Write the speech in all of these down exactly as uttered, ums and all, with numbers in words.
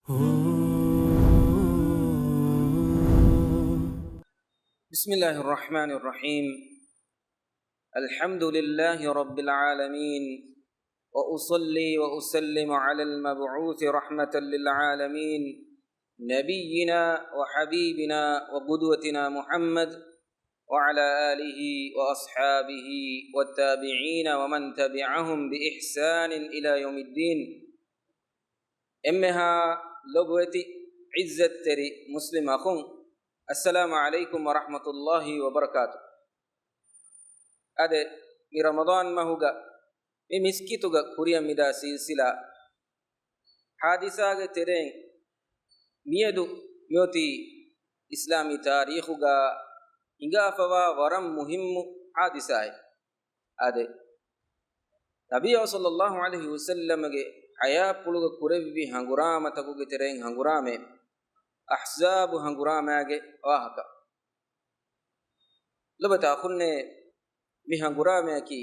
بسم الله الرحمن الرحيم. الحمد لله رب العالمين. وأصلي وأسلم على المبعوث رحمة للعالمين، نبينا وحبيبنا وقدوتنا محمد، وعلى آله وأصحابه والتابعين ومن تبعهم بإحسان إلى يوم الدين. އެންމެހާ ލޮބުވެތި ޢިއްޒަތްތެރި މުސްލިމް އަޚުން، އައްސަލާމު ޢަލައިކުމް ވަރަޙްމަތުﷲި ވަބަރަކާތު. އާދެ، މި ރަމަޟާން މަހުގަ މި މިސްކިތުގަ ކުރިއަށް މިދާ ސިލްސިލާ ޙާދިސާގެ ތެރެއިން މިއަދު މިއޮތީ އިސްލާމީ ތާރީޚުގަ ހިނގާފަވާ ވަރަށް މުހިއްމު ޙާދިސާއެއް. އާދެ، ނަބިއްޔާ ޞައްލައްލާހު ޢަލައިހި ވަސައްލަމްގެ ޙަޔާތްޕުޅުގަ ކުރެއްވި ހަނގުރާމަތަކުގެ ތެރެއިން ހަނގުރާމައެއް، އަޙްޒާބު ހަނގުރާމައިގެ ވާހަކަ. ލޮބުވެތި އަޚުންނޭ، މި ހަނގުރާމަޔަކީ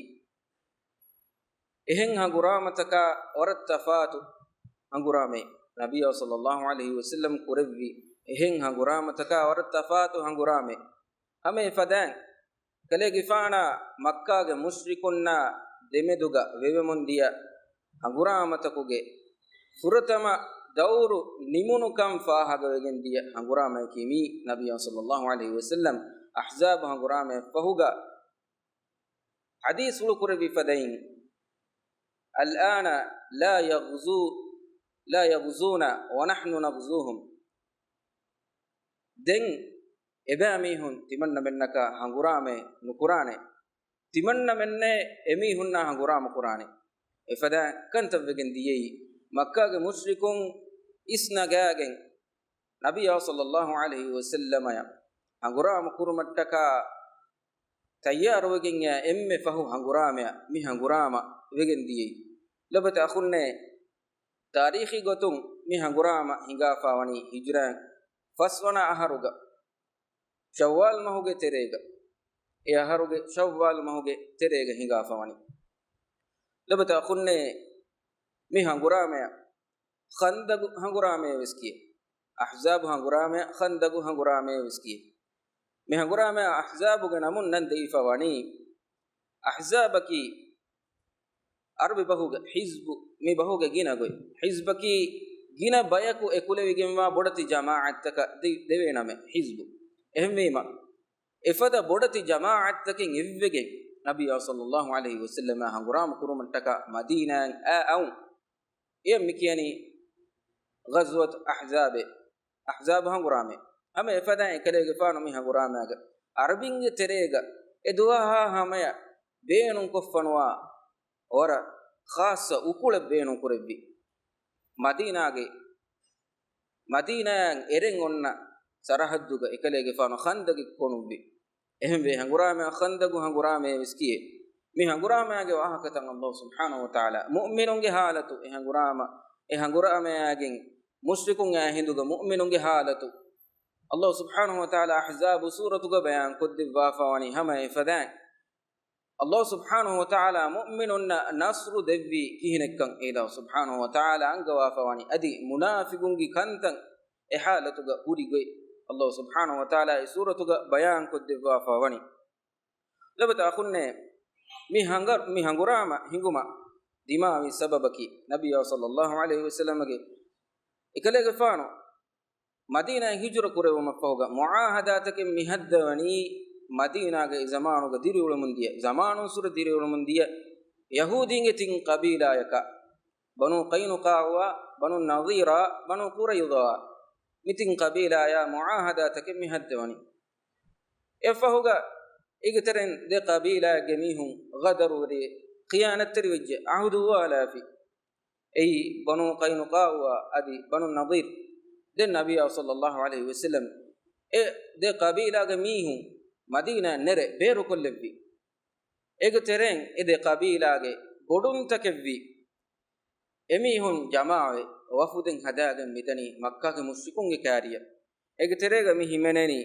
އެހެން ހަނގުރާމަތަކާ ވަރަށް ތަފާތު ހަނގުރާމައެއް. ނަބިއްޔާ ޞައްލައްލާހު ޢަލައިހި ވަސައްލަމް ކުރެއްވި އެހެން ހަނގުރާމަތަކާ ވަރަށް ތަފާތު ހަނގުރާމައެއް. ހަމަ އެފަދައިން، ކަލޭގެފާނާ މައްކާގެ މުޝްރިކުންނާ ދެމެދުގަ ވެވެމުން ދިޔަ ހަނގުރާމަތަކުގެ ފުރަތަމަ ދައުރު ނިމުނުކަން ފާހަގަވެގެން ދިޔަ ހަނގުރާމަޔަކީ މީ. ނަބިއްޔާ ޞައްލައްލާހު ޢަލައިހި ވަސައްލަމް އަޙްޒާބު ހަނގުރާމައަށްފަހުގަ ޙަދީޘްފުޅު ކުރެއްވި ފަދައިން، الآن لا يغزو، لا يغزونا ونحن نغزوهم. ދެން އެބައިމީހުން ތިމަންނަމެންނަކާ ހަނގުރާމައެއް ނުކުރާނެ. ތިމަންނަމެންނޭ އެމީހުންނާ ހަނގުރާމަ ކުރާނެ. އެފަދަ ކަންތައްވެގެން ދިޔައީ، މައްކާގެ މުޝްރިކުން އިސްނަގާގެން ނަބިއްޔާ ޞައްލައްލާހު ޢަލައިހި ވަސައްލަމަޔަށް ހަނގުރާމަ ކުރުމަށްޓަކާ ތައްޔާރުވެގެން އެ އެންމެ ފަހު ހަނގުރާމަޔަށް މި ހަނގުރާމަ ވެގެން ދިޔައީ. ލޮބުވެތި އަޚުންނޭ، ތާރީޚީ ގޮތުން މި ހަނގުރާމަ ހިނގާފާވަނީ ހިޖުރައިން ފަސްވަނަ އަހަރުގަ، ޝައްވާލް މަހުގެ ތެރޭގަ، އެ އަހަރުގެ ޝައްވާލް މަހުގެ ތެރޭގަ ހިނގާފަވަނީ. ލޮބުވެތި އަޚުންނޭ، މި ހަނގުރާމަޔަށް ޚަންދަގު ހަނގުރާމައޭ ވެސް ކިޔޭ. އަޙްޒާބު ހަނގުރާމަޔަށް ޚަންދަގު ހަނގުރާމައޭ ވެސް ކިޔޭ. މި ހަނގުރާމަޔަށް އަޙްޒާބުގެ ނަމުން ނަން ދެވިފަ ވަނީ، އަޙްޒާބަކީ ޢަރަބި ބަހުގެ ޙިޒްބު، މި ބަހުގެ ގިނަ ގޮތް. ޙިޒްބަކީ ގިނަ ބަޔަކު އެކުލެވިގެންވާ ބޮޑެތި ޖަމާޢަތްތަކަށް ދެ-، ދެވޭ ނަމެއް ޙިޒްބު. އެހެންވީމަ، އެފަދަ ބޮޑެތި ޖަމާޢަތްތަކެއް އެއްވެގެން ނަބިއްޔާ ޞައްލައްލާހު ޢަލައިހި ވަސައްލަމާ ހަނގުރާމަ ކުރުމަށްޓަކާ މަދީނާއަށް އައުން. އެޔަށް މި ކިޔަނީ ޣަޒްވަތު އަޙްޒާބޭ، އަޙްޒާބު ހަނގުރާމަ. ހަމަ އެފަދައިން އެކަލޭގެފާނު މި ހަނގުރާމައިގަ ޢަރަބިންގެ ތެރޭގަ އެ ދުވަހާ ހަމަޔަށް ބޭނުންކޮށްފަނުވާ ވަރަށް ޚާއްޞަ އުކުޅެއް ބޭނުންކުރެއްވި. މަދީނާގެ، މަދީނާއަށް އެރެން އޮންނަ ސަރަޙައްދުގަ އެކަލޭގެފާނު ޚަންދަގެއް ކޮނުއްވި. އެހެންވެ، ހަނގުރާމައަށް ޚަންދަގު ހަނގުރާމައޭ ވެސް ކިޔޭ. މި ހަނގުރާމައިގެ ވާހަކަތައް ﷲ ސުބްޙާނަހޫ ވަތަޢާލާ މުއުމިނުންގެ ޙާލަތު، އެ ހަނގުރާމަ، އެ ހަނގުރާމައިގެން މުޝްރިކުން އާ ހިނދުގަ މުއުމިނުންގެ ޙާލަތު، ﷲ ސުބްޙާނަހޫ ވަތަޢާލާ އަޙްޒާބު ސޫރަތުގަ ބަޔާން ކޮށްދެއްވާފަ ވަނީ ހަމަ އެފަދައިން. ﷲ ސުބްޙާނަހޫ ވަތަޢާލާ މުއުމިނުންނަށް ނަޞްރު ދެއްވީ ކިހިނެއްކަން އެ ﷲ ސުބްޙާނަހޫ ވަތަޢާލާ އަންގަވާފަ ވަނީ. އަދި މުނާފިޤުންގެ ކަންތައް އެ ޙާލަތުގަ ހުރި ގޮތް ﷲ ސުބްޙާނަހޫ ވަތަޢާލާ އެ ސޫރަތުގަ ބަޔާން ކޮށްދެއްވާފަ ވަނީ. ލޮބުވެތި އަޚުންނޭ، މި ހަނގަ-، މި ހަނގުރާމަ ހިނގުމަށް ދިމާވި ސަބަބަކީ، ނަބިއްޔާ ޞައްލައްލާހު ޢަލައިހި ވަސައްލަމަގެ އެކަލޭގެފާނު މަދީނާއަށް ހިޖުރަ ކުރެއްވުމަށްފަހުގަ، މުޢާހަދާތަކެއް މި ހައްދަވަނީ މަދީނާގެ އެ ޒަމާނުގަ ދިރިއުޅެމުން ދިޔަ، ޒަމާނުއްސުރެ ދިރިއުޅެމުން ދިޔަ ޔަހޫދީންގެ ތިން ޤަބީލާޔަކާ، ބަނޫ ޤައިނުޤާޢުއާ، ބަނޫ ނަޟީރާ، ބަނޫ ޤުރައިޟާ، މި ތިން ޤަބީލާޔާ މުޢާހަދާތަކެއް މި ހައްދަވަނީ. އެފަހުގަ އޭގެ ތެރެއިން ދެ ޤަބީލާގެ މީހުން ޣަދަރުވެރި، ޚިޔާނަތްތެރިވެއްޖެ، ޢަހުދު ވާލާފި. އެއީ ބަނޫ ޤައިނުޤާޢުއާ އަދި ބަނޫ ނަޟީރް. ދެން ނަބިއްޔާ ޞައްލައްލާހު ޢަލައިހި ވަސައްލަމް އެ ދެ ޤަބީލާގެ މީހުން މަދީނާއަށް ނެރެ ބޭރުކޮށްލެއްވި. އޭގެ ތެރެއިން އެ ދެ ޤަބީލާގެ ބޮޑުންތަކެއްވީ. އެމީހުން ޖަމާވެ، ވަފުދެއް ހަދާގެން މިދަނީ މައްކާގެ މުޝްރިކުންގެ ކާރިއަށް. އޭގެ ތެރޭގަ މި ހިމެނެނީ،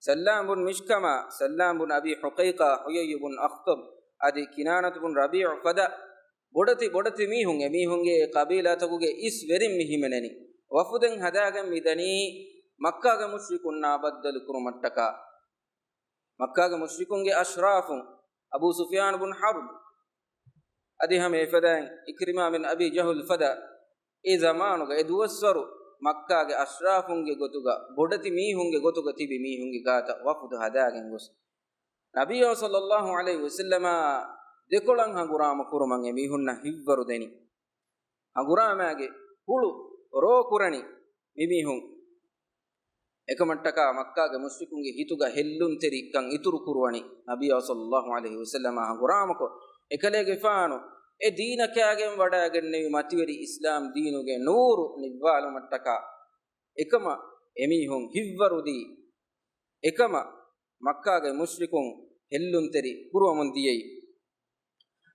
ސައްލާމް ބުން މިޝްކަމާ، ސައްލާމް ބުން އަބީ ޙުޤައިޤާ، ޙުޔައްޔު ބުން އަޚްޠަބް، އަދި ކިނާނަތު ބުން ރަބީޢު ފަދަ ބޮޑެތި ބޮޑެތި މީހުން، އެމީހުންގެ އެ ޤަބީލާތަކުގެ އިސް ވެރިން މި ހިމެނެނީ. ވަފުދެއް ހަދާގެން މިދަނީ މައްކާގެ މުޝްރިކުންނާ ބައްދަލު ކުރުމަށްޓަކާ. މައްކާގެ މުޝްރިކުންގެ އަޝްރާފުން، އަބޫ ސުފްޔާން ބުން ޙަރްބް، އަދި ހަމަ އެފަދައިން ޢިކްރިމާ ބިން އަބީ ޖަހުލް ފަދަ، އެ ޒަމާނުގަ، އެ ދުވަސްވަރު މައްކާގެ އަޝްރާފުންގެ ގޮތުގަ، ބޮޑެތި މީހުންގެ ގޮތުގަ ތިބި މީހުންގެ ގާތަށް ވަފުދު ހަދާގެން ގޮސް، ނަބިއްޔާ ޞައްލައްލާހު ޢަލައިހި ވަސައްލަމާ ދެކޮޅަށް ހަނގުރާމަ ކުރުމަށް އެ މީހުންނަށް ހިއްވަރު ދެނީ. ހަނގުރާމައިގެ ހުޅު ރޯ ކުރަނީ މި މީހުން. އެކަމަށްޓަކާ މައްކާގެ މުޝްރިކުންގެ ހިތުގަ ހެއްލުންތެރިކަން އިތުރު ކުރުވަނީ ނަބިއްޔާ ޞައްލައްލާހު ޢަލައިހި ވަސައްލަމާ ހަނގުރާމަކޮށް، އެކަލޭގެފާނު އެ ދީނަކާގެން ވަޑައިގެންނެވި މަތިވެރި އިސްލާމް ދީނުގެ ނޫރު ނިއްވާލުމަށްޓަކާ އެކަމަށް އެމީހުން ހިއްވަރުދީ، އެކަމަށް މައްކާގެ މުޝްރިކުން ހެއްލުންތެރި ކުރުވަމުން ދިޔައީ.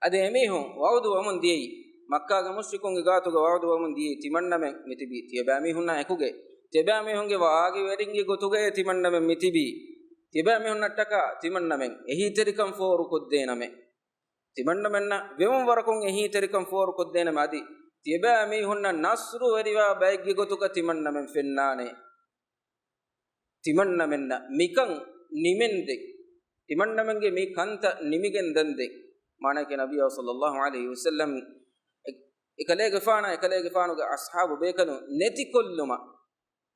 އަދި އެމީހުން ވަޢުދު ވަމުން ދިޔައީ، މައްކާގެ މުޝްރިކުންގެ ގާތުގަ ވަޢުދު ވަމުން ދިޔައީ، ތިމަންނަމެން މިތިބީ ތިޔަބައިމީހުންނާ އެކުގައި، ތިޔަބައިމީހުންގެ ވާގިވެރިންގެ ގޮތުގައޭ ތިމަންނަމެން މިތިބީ، ތިޔަބައިމީހުންނަށްޓަކާ ތިމަންނަމެން އެހީތެރިކަން ފޯރުކޮށްދޭނަމޭ. ތިމަންނަމެންނަށް ވެވުން ވަރަކުން އެހީތެރިކަން ފޯރުކޮށްދޭނަމޭ. އަދި ތިޔަބައިމީހުންނަށް ނަޞްރުވެރިވާ ބައެއްގެ ގޮތުގަ ތިމަންނަމެން ފެންނާނޭ. ތިމަންނަމެންނަށް މިކަން ނިމެންދެން، ތިމަންނަމެންގެ މި ކަންތައް ނިމިގެން ދަންދެން، މާނައަކީ ނަބިއްޔާ ޞައްލައްލާހު ޢަލައިހި ވަސައްލަމް އެ-، އެކަލޭގެފާނާ، އެކަލޭގެފާނުގެ އަޞްޙާބު ބޭކަލުން ނެތިކޮށްލުމަށް،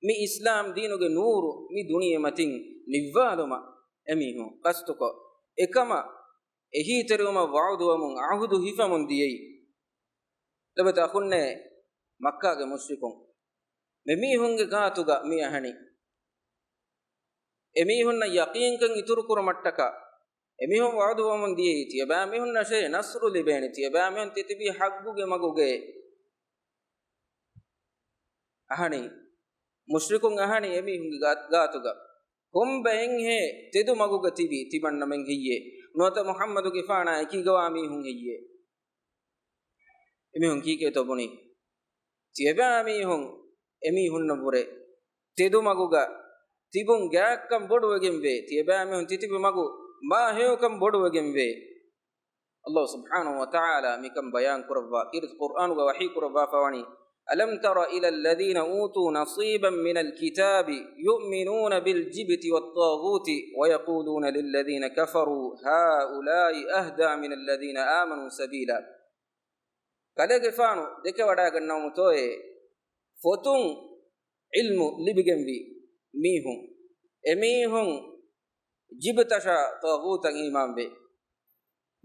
މި އިސްލާމް ދީނުގެ ނޫރު މި ދުނިޔެމަތިން ނިއްވާލުމަށް އެމީހުން ޤަޞްދުކޮށް، އެކަމަށް އެހީތެރިވުމަށް ވަޢުދުވަމުން، ޢަހުދު ހިފަމުން ދިޔައީ. ލޮބުވެތި އަޚުންނޭ، މައްކާގެ މުޝްރިކުން މި މީހުންގެ ގާތުގަ މި އަހަނީ. އެމީހުންނަށް ޔަޤީންކަން އިތުރުކުރުމަށްޓަކާ، އެމީހުން ވަޢުދުވަމުން ދިޔައީ، ތިޔަބައިމީހުންނަށޭ ނަޞްރު ލިބޭނެ، ތިޔަބައިމީހުން ތިތިބީ ޙައްޤުގެ މަގުގައޭ. އަހަނީ، މުޝްރިކުން އަހަނީ އެމީހުންގެ ގާ-، ގާތުގަ، ކޮންބައެއްހޭ ތެދު މަގުގަ ތިބީ ތިމަންނަމެން ހެއްޔޭ؟ ނުވަތަ މުޙައްމަދުގެފާނާ އެކީގަވާ މީހުން ހެއްޔޭ؟ އެމީހުން ކީކޭތޯ ބުނީ؟ ތިޔަބައިމީހުން އެމީހުންނަށްވުރެ ތެދު މަގުގަ ތިބުން ގާތްކަން ބޮޑުވެގެންވޭ. ތިޔަބައިމީހުން ތިތިބި މަގު މާ ހެޔޮކަން ބޮޑުވެގެންވޭ. ﷲ ސުބްޙާނަހޫ ވަތަޢާލާ މިކަން ބަޔާން ކުރައްވާ، ކީރިތި ޤުރްއާނުގަ ވަޙީ ކުރައްވާފަވަނީ، ألم تر إلى الذين أوتوا نصيبا من الكتاب يؤمنون بالجبت والطاغوت ويقولون للذين كفروا هؤلاء أهدى من الذين آمنوا سبيلا. ކަލޭގެފާނު ދެކެވަޑައިގަންނަވަމުތޯއޭ ފޮތުން ޢިލްމު ލިބިގެންވީ މީހުން، އެމީހުން ޖިބްތަށާ ޠާޣޫތަށް އީމާންވޭ.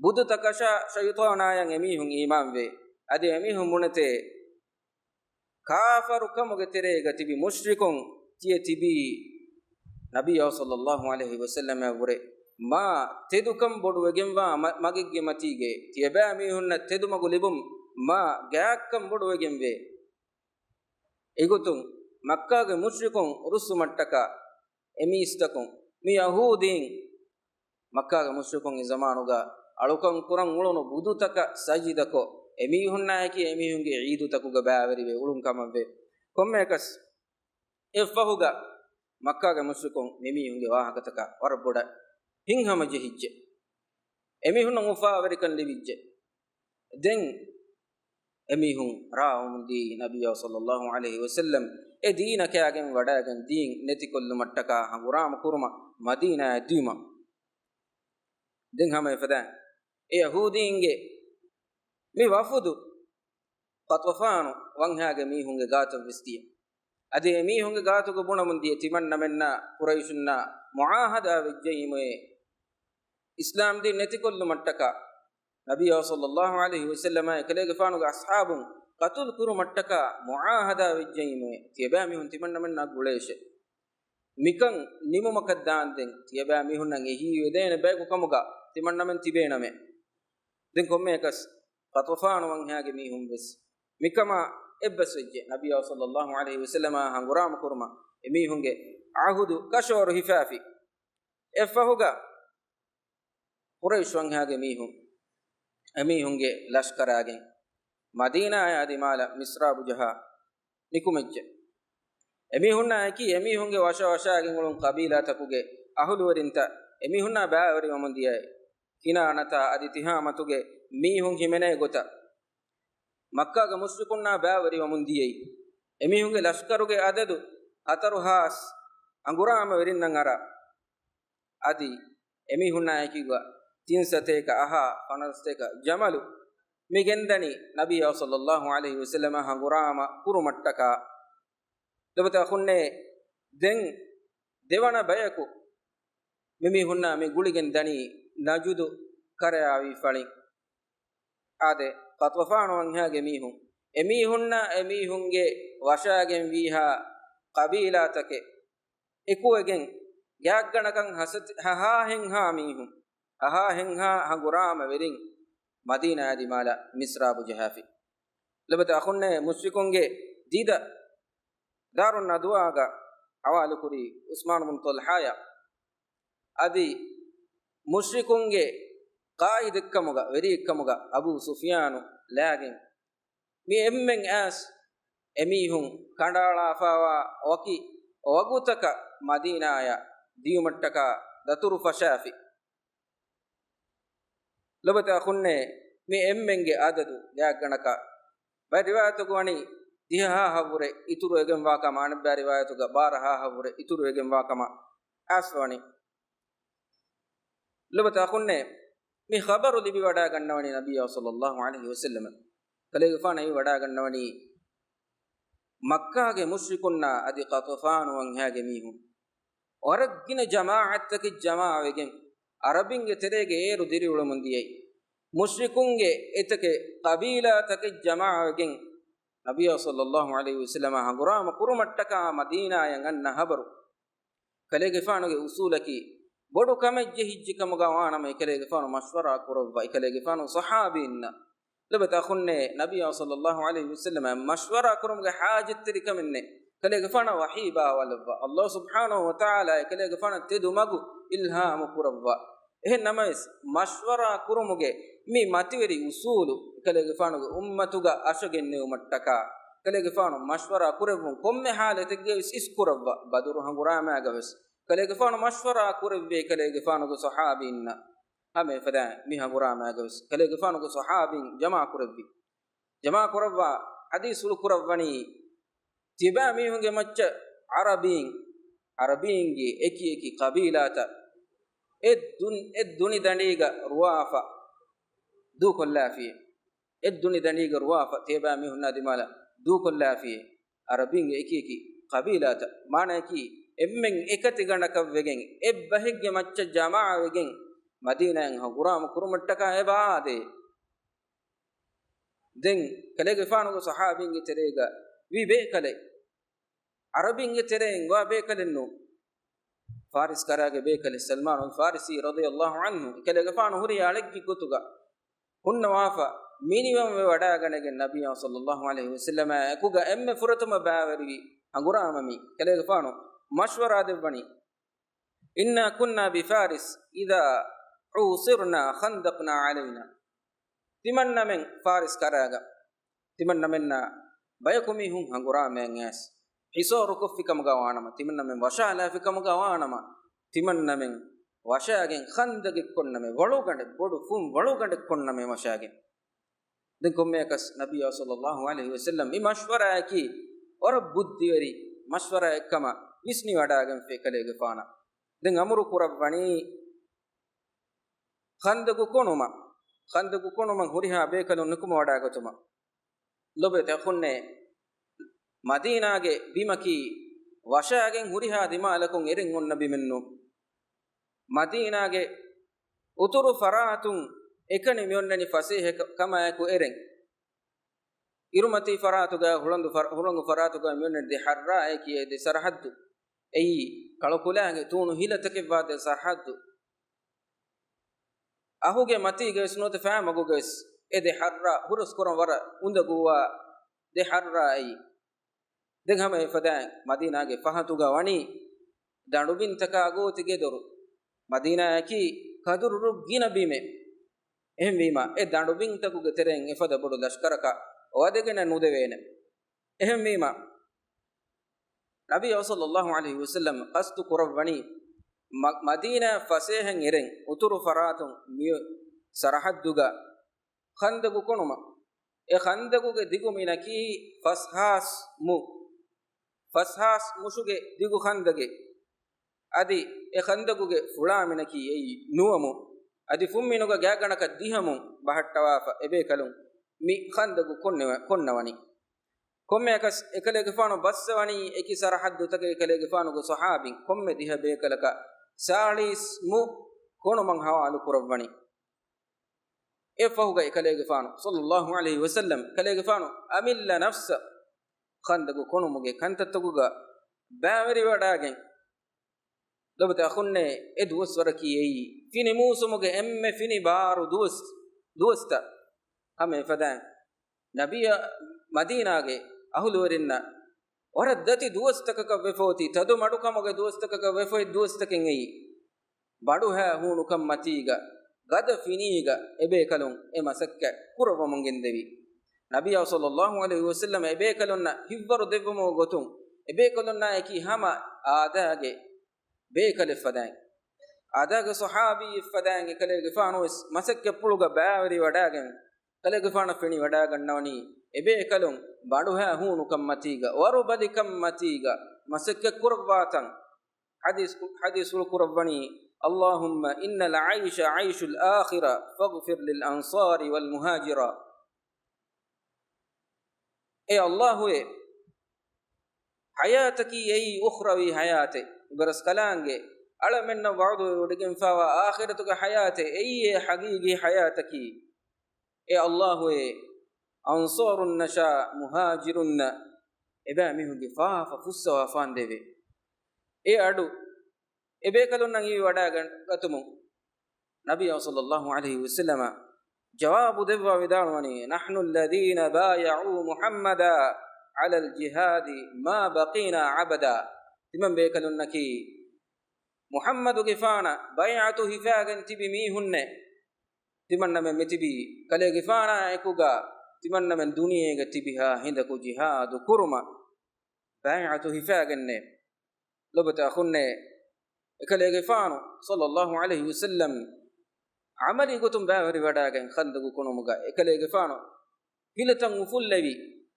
ބުދުތަކަށާ ޝައިޠާނާޔަށް އެމީހުން އީމާންވޭ. އަދި އެމީހުން ބުނެތޭ، ކާފަރުކަމުގެ ތެރޭގަ ތިބި މުޝްރިކުން ތިޔަ ތިބީ ނަބިއްޔާ ޞައްލައްލާހު ޢަލައިހި ވަސައްލަމަށްވުރެ މާ ތެދުކަން ބޮޑުވެގެންވާ މަ-، މަގެއްގެ މަތީގައި، ތިޔަބައިމީހުންނަށް ތެދުމަގު ލިބުން މާ ގާތްކަން ބޮޑުވެގެންވޭ. އެގޮތުން މައްކާގެ މުޝްރިކުން ރުއްސުމަށްޓަކާ އެމީސްތަކުން މި ޔަހޫދީން، މައްކާގެ މުޝްރިކުން އެ ޒަމާނުގަ އަޅުކަން ކުރަން އުޅުނު ބުދުތަކަށް ސަޖިދަކޮށް، އެމީހުންނާއެކީ އެމީހުންގެ ޢީދުތަކުގަ ބައިވެރިވެ އުޅުން ކަމަށްވޭ. ކޮންމެއަކަސް އެއަށްފަހުގަ މައްކާގެ މުޝްރިކުން މިމީހުންގެ ވާހަކަތަކަށް ވަރަށް ބޮޑަށް ހިތްހަމަޖެހިއްޖެ. އެމީހުންނަށް އުފާވެރިކަން ލިބިއްޖެ. ދެން އެމީހުން ރާވަމުންދީ ނަބިއްޔާ ޞައްލައްލާހު ޢަލައިހި ވަސައްލަމް އެ ދީނަކާގެން ވަޑައިގެން ދީން ނެތިކޮށްލުމަށްޓަކާ ހަނގުރާމަ ކުރުމަށް މަދީނާއަށް ދިޔުމަށް. ދެން ހަމަ އެފަދައިން އެ ޔަހޫދީންގެ މި ވަފުދު ޣަޠަފާނު ވަންހާގެ މީހުންގެ ގާތަށްވެސް ދިޔަ. އަދި އެމީހުންގެ ގާތުގަ ބުނަމުން ދިޔަ ތިމަންނަމެންނާ ޤުރައިޝުންނާ މުޢާހަދާ ވެއްޖެއީމުއޭ، އިސްލާމް ދީން ނެތިކޮށްލުމަށްޓަކާ ނަބިއްޔާ ޞައްލައްލާހު ޢަލައިހި ވަސައްލަމާ އެކަލޭގެފާނުގެ އަޞްޙާބުން ޤަތުލު ކުރުމަށްޓަކާ މުޢާހަދާ ވެއްޖެއީމުއޭ، ތިޔަބައިމީހުން ތިމަންނަމެންނާ ގުޅޭށޭ. މިކަން ނިމުމަކަށް ދާންދެން ތިޔަބައިމީހުންނަށް އެހީވެދޭނެ ބަޔަކު ކަމުގަ ތިމަންނަމެން ތިބޭނަމޭ. ދެން ކޮންމެއަކަސް ޣަޠަފާނު ވަންހާގެ މީހުން ވެސް މިކަމާ އެއްބަސްވެއްޖެ. ނަބިއްޔާ ޞައްލައްލާހު ޢަލައިހި ވަސައްލަމާ ހަނގުރާމަ ކުރުމަށް އެމީހުންގެ ޢަހުދު ކަށަވަރު ހިފާފި. އެއަށްފަހުގަ ޤުރައިޝް ވަންހާގެ މީހުން އެމީހުންގެ ލަޝްކަރާގެން މަދީނާއާ ދިމާލަށް މިސްރާބު ޖަހާ ނިކުމެއްޖެ. އެމީހުންނާއެކީ އެމީހުންގެ ވަށަވަށައިގެން އުޅުނު ޤަބީލާތަކުގެ އަހުލުވެރިންތައް އެމީހުންނާ ބައިވެރިވަމުން ދިޔައީ. ކިނާނަތާ އަދި ތިހާމަތުގެ މީހުން ހިމެނޭ ގޮތަށް މައްކާގެ މުޝްރިކުންނާ ބައިވެރިވަމުން ދިޔައީ. އެމީހުންގެ ލަޝްކަރުގެ އަދަދު ހަތަރު ހާސް ހަނގުރާމަވެރިންނަށް އަރާ. އަދި އެމީހުންނާއެކީގަ ތިން ސަތޭކަ އަހާ ފަނަރަ ސަތޭކަ ޖަމަލު މި ގެންދަނީ ނަބިއްޔާ ޞައްލައްލާހު ޢަލައިހި ވަސައްލަމަށް ހަނގުރާމަ ކުރުމަށްޓަކާ. ލޮބުވެތި އަޚުންނޭ، ދެން ދެވަނަ ބަޔަކު މިމީހުންނާ މި ގުޅިގެން ދަނީ ނަޖުދު ކަރަޔާވި ފަޅިން. އާދެ، ޤަޠަފާނު ވަންހާގެ މީހުން، އެމީހުންނާ އެމީހުންގެ ވަށާގެން ވީހާ ޤަބީލާތަކެއް އެކުވެގެން، ގާތްގަނޑަކަށް ހަސަތި-، ހަހާހެންހާ މީހުން، ހަހާހެންހާ ހަނގުރާމަވެރިން މަދީނާއާ ދިމާލަށް މިސްރާބު ޖަހާފި. ލޮބުވެތި އަޚުންނޭ، މުޝްރިކުންގެ ދީދަ ދާރުން ނަދުވާގަ ޙަވާލުކުރީ ޢުސްމާނު ބުނު ޠަލްޙާޔާ. އަދި މުޝްރިކުންގެ ޤާއިދެއްކަމުގަ، ވެރިއެއްކަމުގަ އަބޫ ސުފްޔާނު ލާގެން، މި އެންމެން އައިސް އެމީހުން ކަނޑައަޅާފައިވާ ވަކި ވަގުތަކަށް މަދީނާޔަށް ދިޔުމަށްޓަކާ ދަތުރު ފަށާފި. ލޮބުވެތި އަޚުންނޭ، މި އެންމެންގެ އަދަދު ގާތްގަނޑަކަށް ބައެއް ރިވާޔަތުގަ ވަނީ ދިހަ ހާހަށްވުރެ އިތުރުވެގެންވާ ކަމަށް، އަނެއްބައި ރިވާޔަތުގަ ބާރަ ހާހަށްވުރެ އިތުރުވެގެންވާ ކަމަށް އައިސްފަވަނީ. ލޮބުވެތި އަޚުންނޭ، މި ޚަބަރު ލިބިވަޑައިގަންނަވަނީ ނަބިއްޔާ ޞައްލައްލާހު ޢަލައިހި ވަސައްލަމަށް. ކަލޭގެފާނު އެއީ ވަޑައިގަންނަވަނީ މައްކާގެ މުޝްރިކުންނާ އަދި ޤަޠަފާނު ވަންހާގެ މީހުން ވަރަށް ގިނަ ޖަމާޢަތްތަކެއް ޖަމާވެގެން، ޢަރަބިންގެ ތެރޭގަ އޭރު ދިރިއުޅެމުން ދިޔައީ. މުޝްރިކުންގެ އެތަކެއް ޤަބީލާތަކެއް ޖަމާވެގެން، ނަބިއްޔާ ޞައްލައްލާހު ޢަލައިހި ވަސައްލަމާ ހަނގުރާމަ ކުރުމަށްޓަކާ މަދީނާޔަށް އަންނަ ޚަބަރު. ކަލޭގެފާނުގެ އުޞޫލަކީ، ބޮޑު ކަމެއް ޖެހިއްޖެ ކަމުގަ ވާނަމަ، އެކަލޭގެފާނު މަޝްވަރާ ކުރައްވާ، އެކަލޭގެފާނު ޞަޙާބީންނަށް. ލޮބުވެތި އަޚުންނޭ، ނަބިއްޔާ ޞައްލައްލާހު ޢަލައިހި ވަސައްލަމަށް މަޝްވަރާ ކުރުމުގެ ޙާޖަތްތެރިކަމެއް ނެތް. ކަލޭގެފާނަށް ވަޙީ ބާވާލައްވާ، ﷲ ސުބްޙާނަހޫ ވަތަޢާލާ އެކަލޭގެފާނަށް ތެދު މަގު އިލްހާމު ކުރައްވާ. އެހެން ނަމަވެސް، މަޝްވަރާ ކުރުމުގެ މި މަތިވެރި އުޞޫލު އެކަލޭގެފާނުގެ އުއްމަތުގަ އަށަގެންނެވުމަށްޓަކާ، ކަލޭގެފާނު މަޝްވަރާ ކުރެއްވުން ކޮންމެ ޙާލަތެއްގަވެސް އިސްކުރައްވާ. ބަދުރު ހަނގުރާމައިގަވެސް ކަލޭގެފާނު މަޝްވަރާ ކުރެއްވި ކަލޭގެފާނުގެ ޞަޙާބީންނަށް. ހަމަ އެފަދައިން މި ހަނގުރާމައިގަވެސް ކަލޭގެފާނުގެ ޞަޙާބީން ޖަމާކުރެއްވި. ޖަމާކުރައްވާ ޙަދީޘްފުޅު ކުރައްވަނީ، ތިބާ މީހުންގެ މައްޗަށް ޢަރަބީން، ޢަރަބީންގެ އެކި އެކި ޤަބީލާތައް އެ ދުން-، އެ ދުނި ދަނޑީގަ ރުވާފަ ދޫކޮށްލާފި. އެ ދުނި ދަނޑީގަ ރުވާފަ ތިބާ މީހުންނާ ދިމާލަށް ދޫކޮށްލާފި. ޢަރަބީންގެ އެކި އެކި ޤަބީލާތައް، މާނައަކީ އެންމެން އެކަތި ގަނޑަކަށް ވެގެން އެއްބަހެއްގެ މައްޗަށް ޖަމާވެގެން މަދީނާއަށް ހަނގުރާމަ ކުރުމަށްޓަކާ އެބަ އާދޭ. ދެން ކަލޭގެފާނުގެ ޞަޙާބީންގެ ތެރޭގަ ވީ ބޭކަލެއް، ޢަރަބީންގެ ތެރެއިން ވާ ބޭކަލެއް ނޫން. ފާރިސް ކަރާގެ ބޭކަލެއް ސަލްމާނުލް ފާރިސީ ރަޟިޔަﷲ ޢަންހު، ކަލޭގެފާނު ހުރި އަޅެއްގެ ގޮތުގަ ހުންނަވާފަ، މިނިވަންވެ ވަޑައިގަނެގެން ނަބިއްޔާ ޞައްލައްލާހު ޢަލައިހި ވަސައްލަމާ އެކުގަ އެންމެ ފުރަތަމަ ބައިވެރިވި ހަނގުރާމަ މީ. ކަލޭގެފާނު މަޝްވަރާ ދެއްވަނީ، إنا كنا بفارس إذا حوصرنا خندقنا علينا. ތިމަންނަމެން ފާރިސް ކަރާގަ ތިމަންނަމެންނާ ބަޔަކު މީހުން ހަނގުރާމައަށް އައިސް ހިސޯރުކޮށްފި ކަމުގަ ވާނަމަ، ތިމަންނަމެން ވަށާލާފި ކަމުގަ ވާނަމަ، ތިމަންނަމެން ވަށާގެން ޚަންދަގެއް ކޮންނަމޭ، ވަޅުގަނޑެއް، ބޮޑު ފުން ވަޅުގަނޑެއް ކޮންނަމޭ ވަށާގެން. ދެން ކޮންމެއަކަސް ނަބިއްޔާ ޞައްލައްލާހު ޢަލައިހި ވަސައްލަމް މި މަޝްވަރާއަކީ ވަރަށް ބުއްދިވެރި މަޝްވަރާއެއްކަމަށް ވިސްނިވަޑައިގެންފި ކަލޭގެފާނަށް. ދެން އަމުރު ކުރައްވަނީ ޚަންދަގު ކޮނުމަށް، ޚަންދަގު ކޮނުމަށް ހުރިހާ ބޭކަލުން ނުކުމެވަޑައިގަތުމަށް. ލޮބުވެތި އަޚުންނޭ، މަދީނާގެ ބިމަކީ ވަށާގެން ހުރިހާ ދިމާލަކުން އެރެން އޮންނަ ބިމެއް ނޫން. މަދީނާގެ އުތުރު ފަރާތުން އެކަނި މިއޮންނަނީ ފަސޭހަ ކަ-، ކަމާއެކު އެރެން. އިރުމަތީ ފަރާތުގަ، ހުޅަނދު ފަރ-، ހުޅަނގު ފަރާތުގަ މިއޮންނަނީ ދެ ޙައްރާއެކި އެ ދެ ސަރަޙައްދު. އެއީ ކަޅުކުލާގެ ތޫނު ހިލަތަކެއްވާ ދެ ސަރަޙައްދު. އަހުގެ މަތީގަވެސް ނުވަތަ ފައިމަގުގަވެސް އެ ދެ ޙައްރާ ހުރަސްކުރަން ވަރަށް އުނދަގޫވާ ދެ ޙައްރާ އެއީ. ދެން ހަމަ އެފަދައިން މަދީނާގެ ފަހަތުގަ ވަނީ ދަނޑުބިންތަކާ ގޯތި ގެދޮރު. މަދީނާއަކީ ކަދުރު ގިނަ ބިމެއް. އެހެންވީމަ، އެ ދަނޑުބިންތަކުގެ ތެރެއިން އެފަދަ ބޮޑު ލަޝްކަރަކަށް ވަދެގެނެއް ނުދެވޭނެ. އެހެންވީމަ، ނަބިއްޔާ ޞައްލައްލާހު ޢަލައިހި ވަސައްލަމް ޤަޞްދު ކުރައްވަނީ މަ-، މަދީނާ ފަސޭހައިން އެރެން އުތުރު ފަރާތުން މި ސަރަޙައްދުގަ ޚަންދަގު ކޮނުމަށް. އެ ޚަންދަގުގެ ދިގު މިނަކީ ފަސް ހާސް މު. ފަސްހާސް މުށުގެ ދިގު ޚަންދަގެއް. އަދި އެ ޚަންދަގުގެ ފުޅާމިނަކީ އެއީ ނުވަމުން. އަދި ފުންމިނުގަ ގާތްގަނޑަކަށް ދިހަމުން ބަހައްޓަވާފަ އެބޭކަލުން މި ޚަންދަގު ކޮންނެވ-، ކޮންނަވަނީ. ކޮންމެއަކަސް އެކަލޭގެފާނު ބައްސަވަނީ އެކި ސަރަޙައްދުތަކެއް އެކަލޭގެފާނުގެ ޞަޙާބީން ކޮންމެ ދިހަ ބޭކަލަކަށް ސާޅީސް މު ކޮނުމަށް ހަވާލު ކުރައްވަނީ. އެއަށްފަހުގަ އެކަލޭގެފާނު ޞައްލައްލާހު ޢަލައިހި ވަސައްލަމް ކަލޭގެފާނު އަމިއްލަ ނަފްސަށް ޚަންދަގު ކޮނުމުގެ ކަންތައްތަކުގަ ބައިވެރިވަޑައިގެން، ލޮބުވެތި އަޚުންނޭ، އެ ދުވަސްވަރަކީ އެއީ ފިނި މޫސުމުގެ އެންމެ ފިނި ބާރު ދުވަސް، ދުވަސްތައް ހަމަ އެފަދައިން ނަބިއްޔާ މަދީނާގެ އަހުލުވެރިންނަށް ވަރަށް ދަތި ދުވަސްތަކަކަށް ވެފަ އޮތީ، ތަދު މަޑުކަމުގެ ދުވަސްތަކަކަށް ވެފަ އޮތް ދުވަސްތަކެއް އެއީ. ބަނޑުހައި ހޫނުކަން މަތީގަ، ގަދަ ފިނީގަ އެބޭކަލުން އެ މަސައްކަތް ކުރައްވަމުން ގެންދެވި. ނަބިއްޔާ ޞައްލައްލާހު ޢަލައިހި ވަސައްލަމަ އެބޭކަލުންނަށް ހިތްވަރު ދެއްވުމުގެ ގޮތުން، އެބޭކަލުންނާއެކީ ހަމަ އާދައިގެ ބޭކަލެއް ފަދައިން، އާދައިގެ ޞަޙާބީއެއް ފަދައިން އެކަލޭގެފާނު ވެސް މަސައްކަތްޕުޅުގަ ބައިވެރިވަޑައިގެން، ކަލޭގެފާނަށް ފެނިވަޑައިގަންނަވަނީ އެބޭކަލުން ބަނޑުހައި ހޫނުކަން މަތީގަ، ވަރުބަލިކަން މަތީގަ މަސައްކަތް ކުރައްވާތަން. ޙަދީޘް، ޙަދީޘްފުޅު ކުރައްވަނީ، اللهم إن العيش عيش الآخرة فاغفر للأنصار والمهاجرة. އޭ ﷲ އޭ، ޙަޔާތަކީ އެއީ އުޚްރަވީ ޙަޔާތެއް. އިބަރަސްކަލާނގެ އަޅަމެންނަށް ވަޢުދުވެވޮޑިގެންފާވާ އާޚިރަތުގެ ޙަޔާތެއް އެއީ އެ ޙަޤީޤީ ޙަޔާތަކީ. އޭ ﷲ އޭ، އަންޞާރުންނަށާ މުހާޖިރުންނަށް އެބައިމީހުންގެ ފާފަ ފުއްސަވާފާނދޭވެ. އެ އަޑު އެބޭކަލުންނަށް އިވި ވަޑައިގަތުމުން ނަބިއްޔާ ޞައްލައްލާހު ޢަލައިހި ވަސައްލަމަ ޖަވާބު ދެއްވާ ވިދާޅުވަނީ، نحن الذين بايعوا محمدا على الجهاد ما بقينا أبدا. ތިމަން ބޭކަލުންނަކީ މުޙައްމަދުގެފާނަށް ބައިޢަތު ހިފާގެން ތިބި މީހުންނޭ. ތިމަންނަމެން މިތިބީ ކަލޭގެފާނާ އެކުގަ، ތިމަންނަމެން ދުނިޔޭގަ ތިބިހާ ހިނދަކު ޖިހާދު ކުރުމަށް ބައިޢަތު ހިފާގެންނޭ. ލޮބުވެތި އަޚުންނޭ، އެކަލޭގެފާނު ޞައްލައްލާހު ޢަލައިހި ވަސައްލަމް ޢަމަލީ ގޮތުން ބައިވެރިވަޑައިގެން ޚަންދަގު ކޮނުމުގަ އެކަލޭގެފާނު ހިލަތައް އުފުއްލެވި،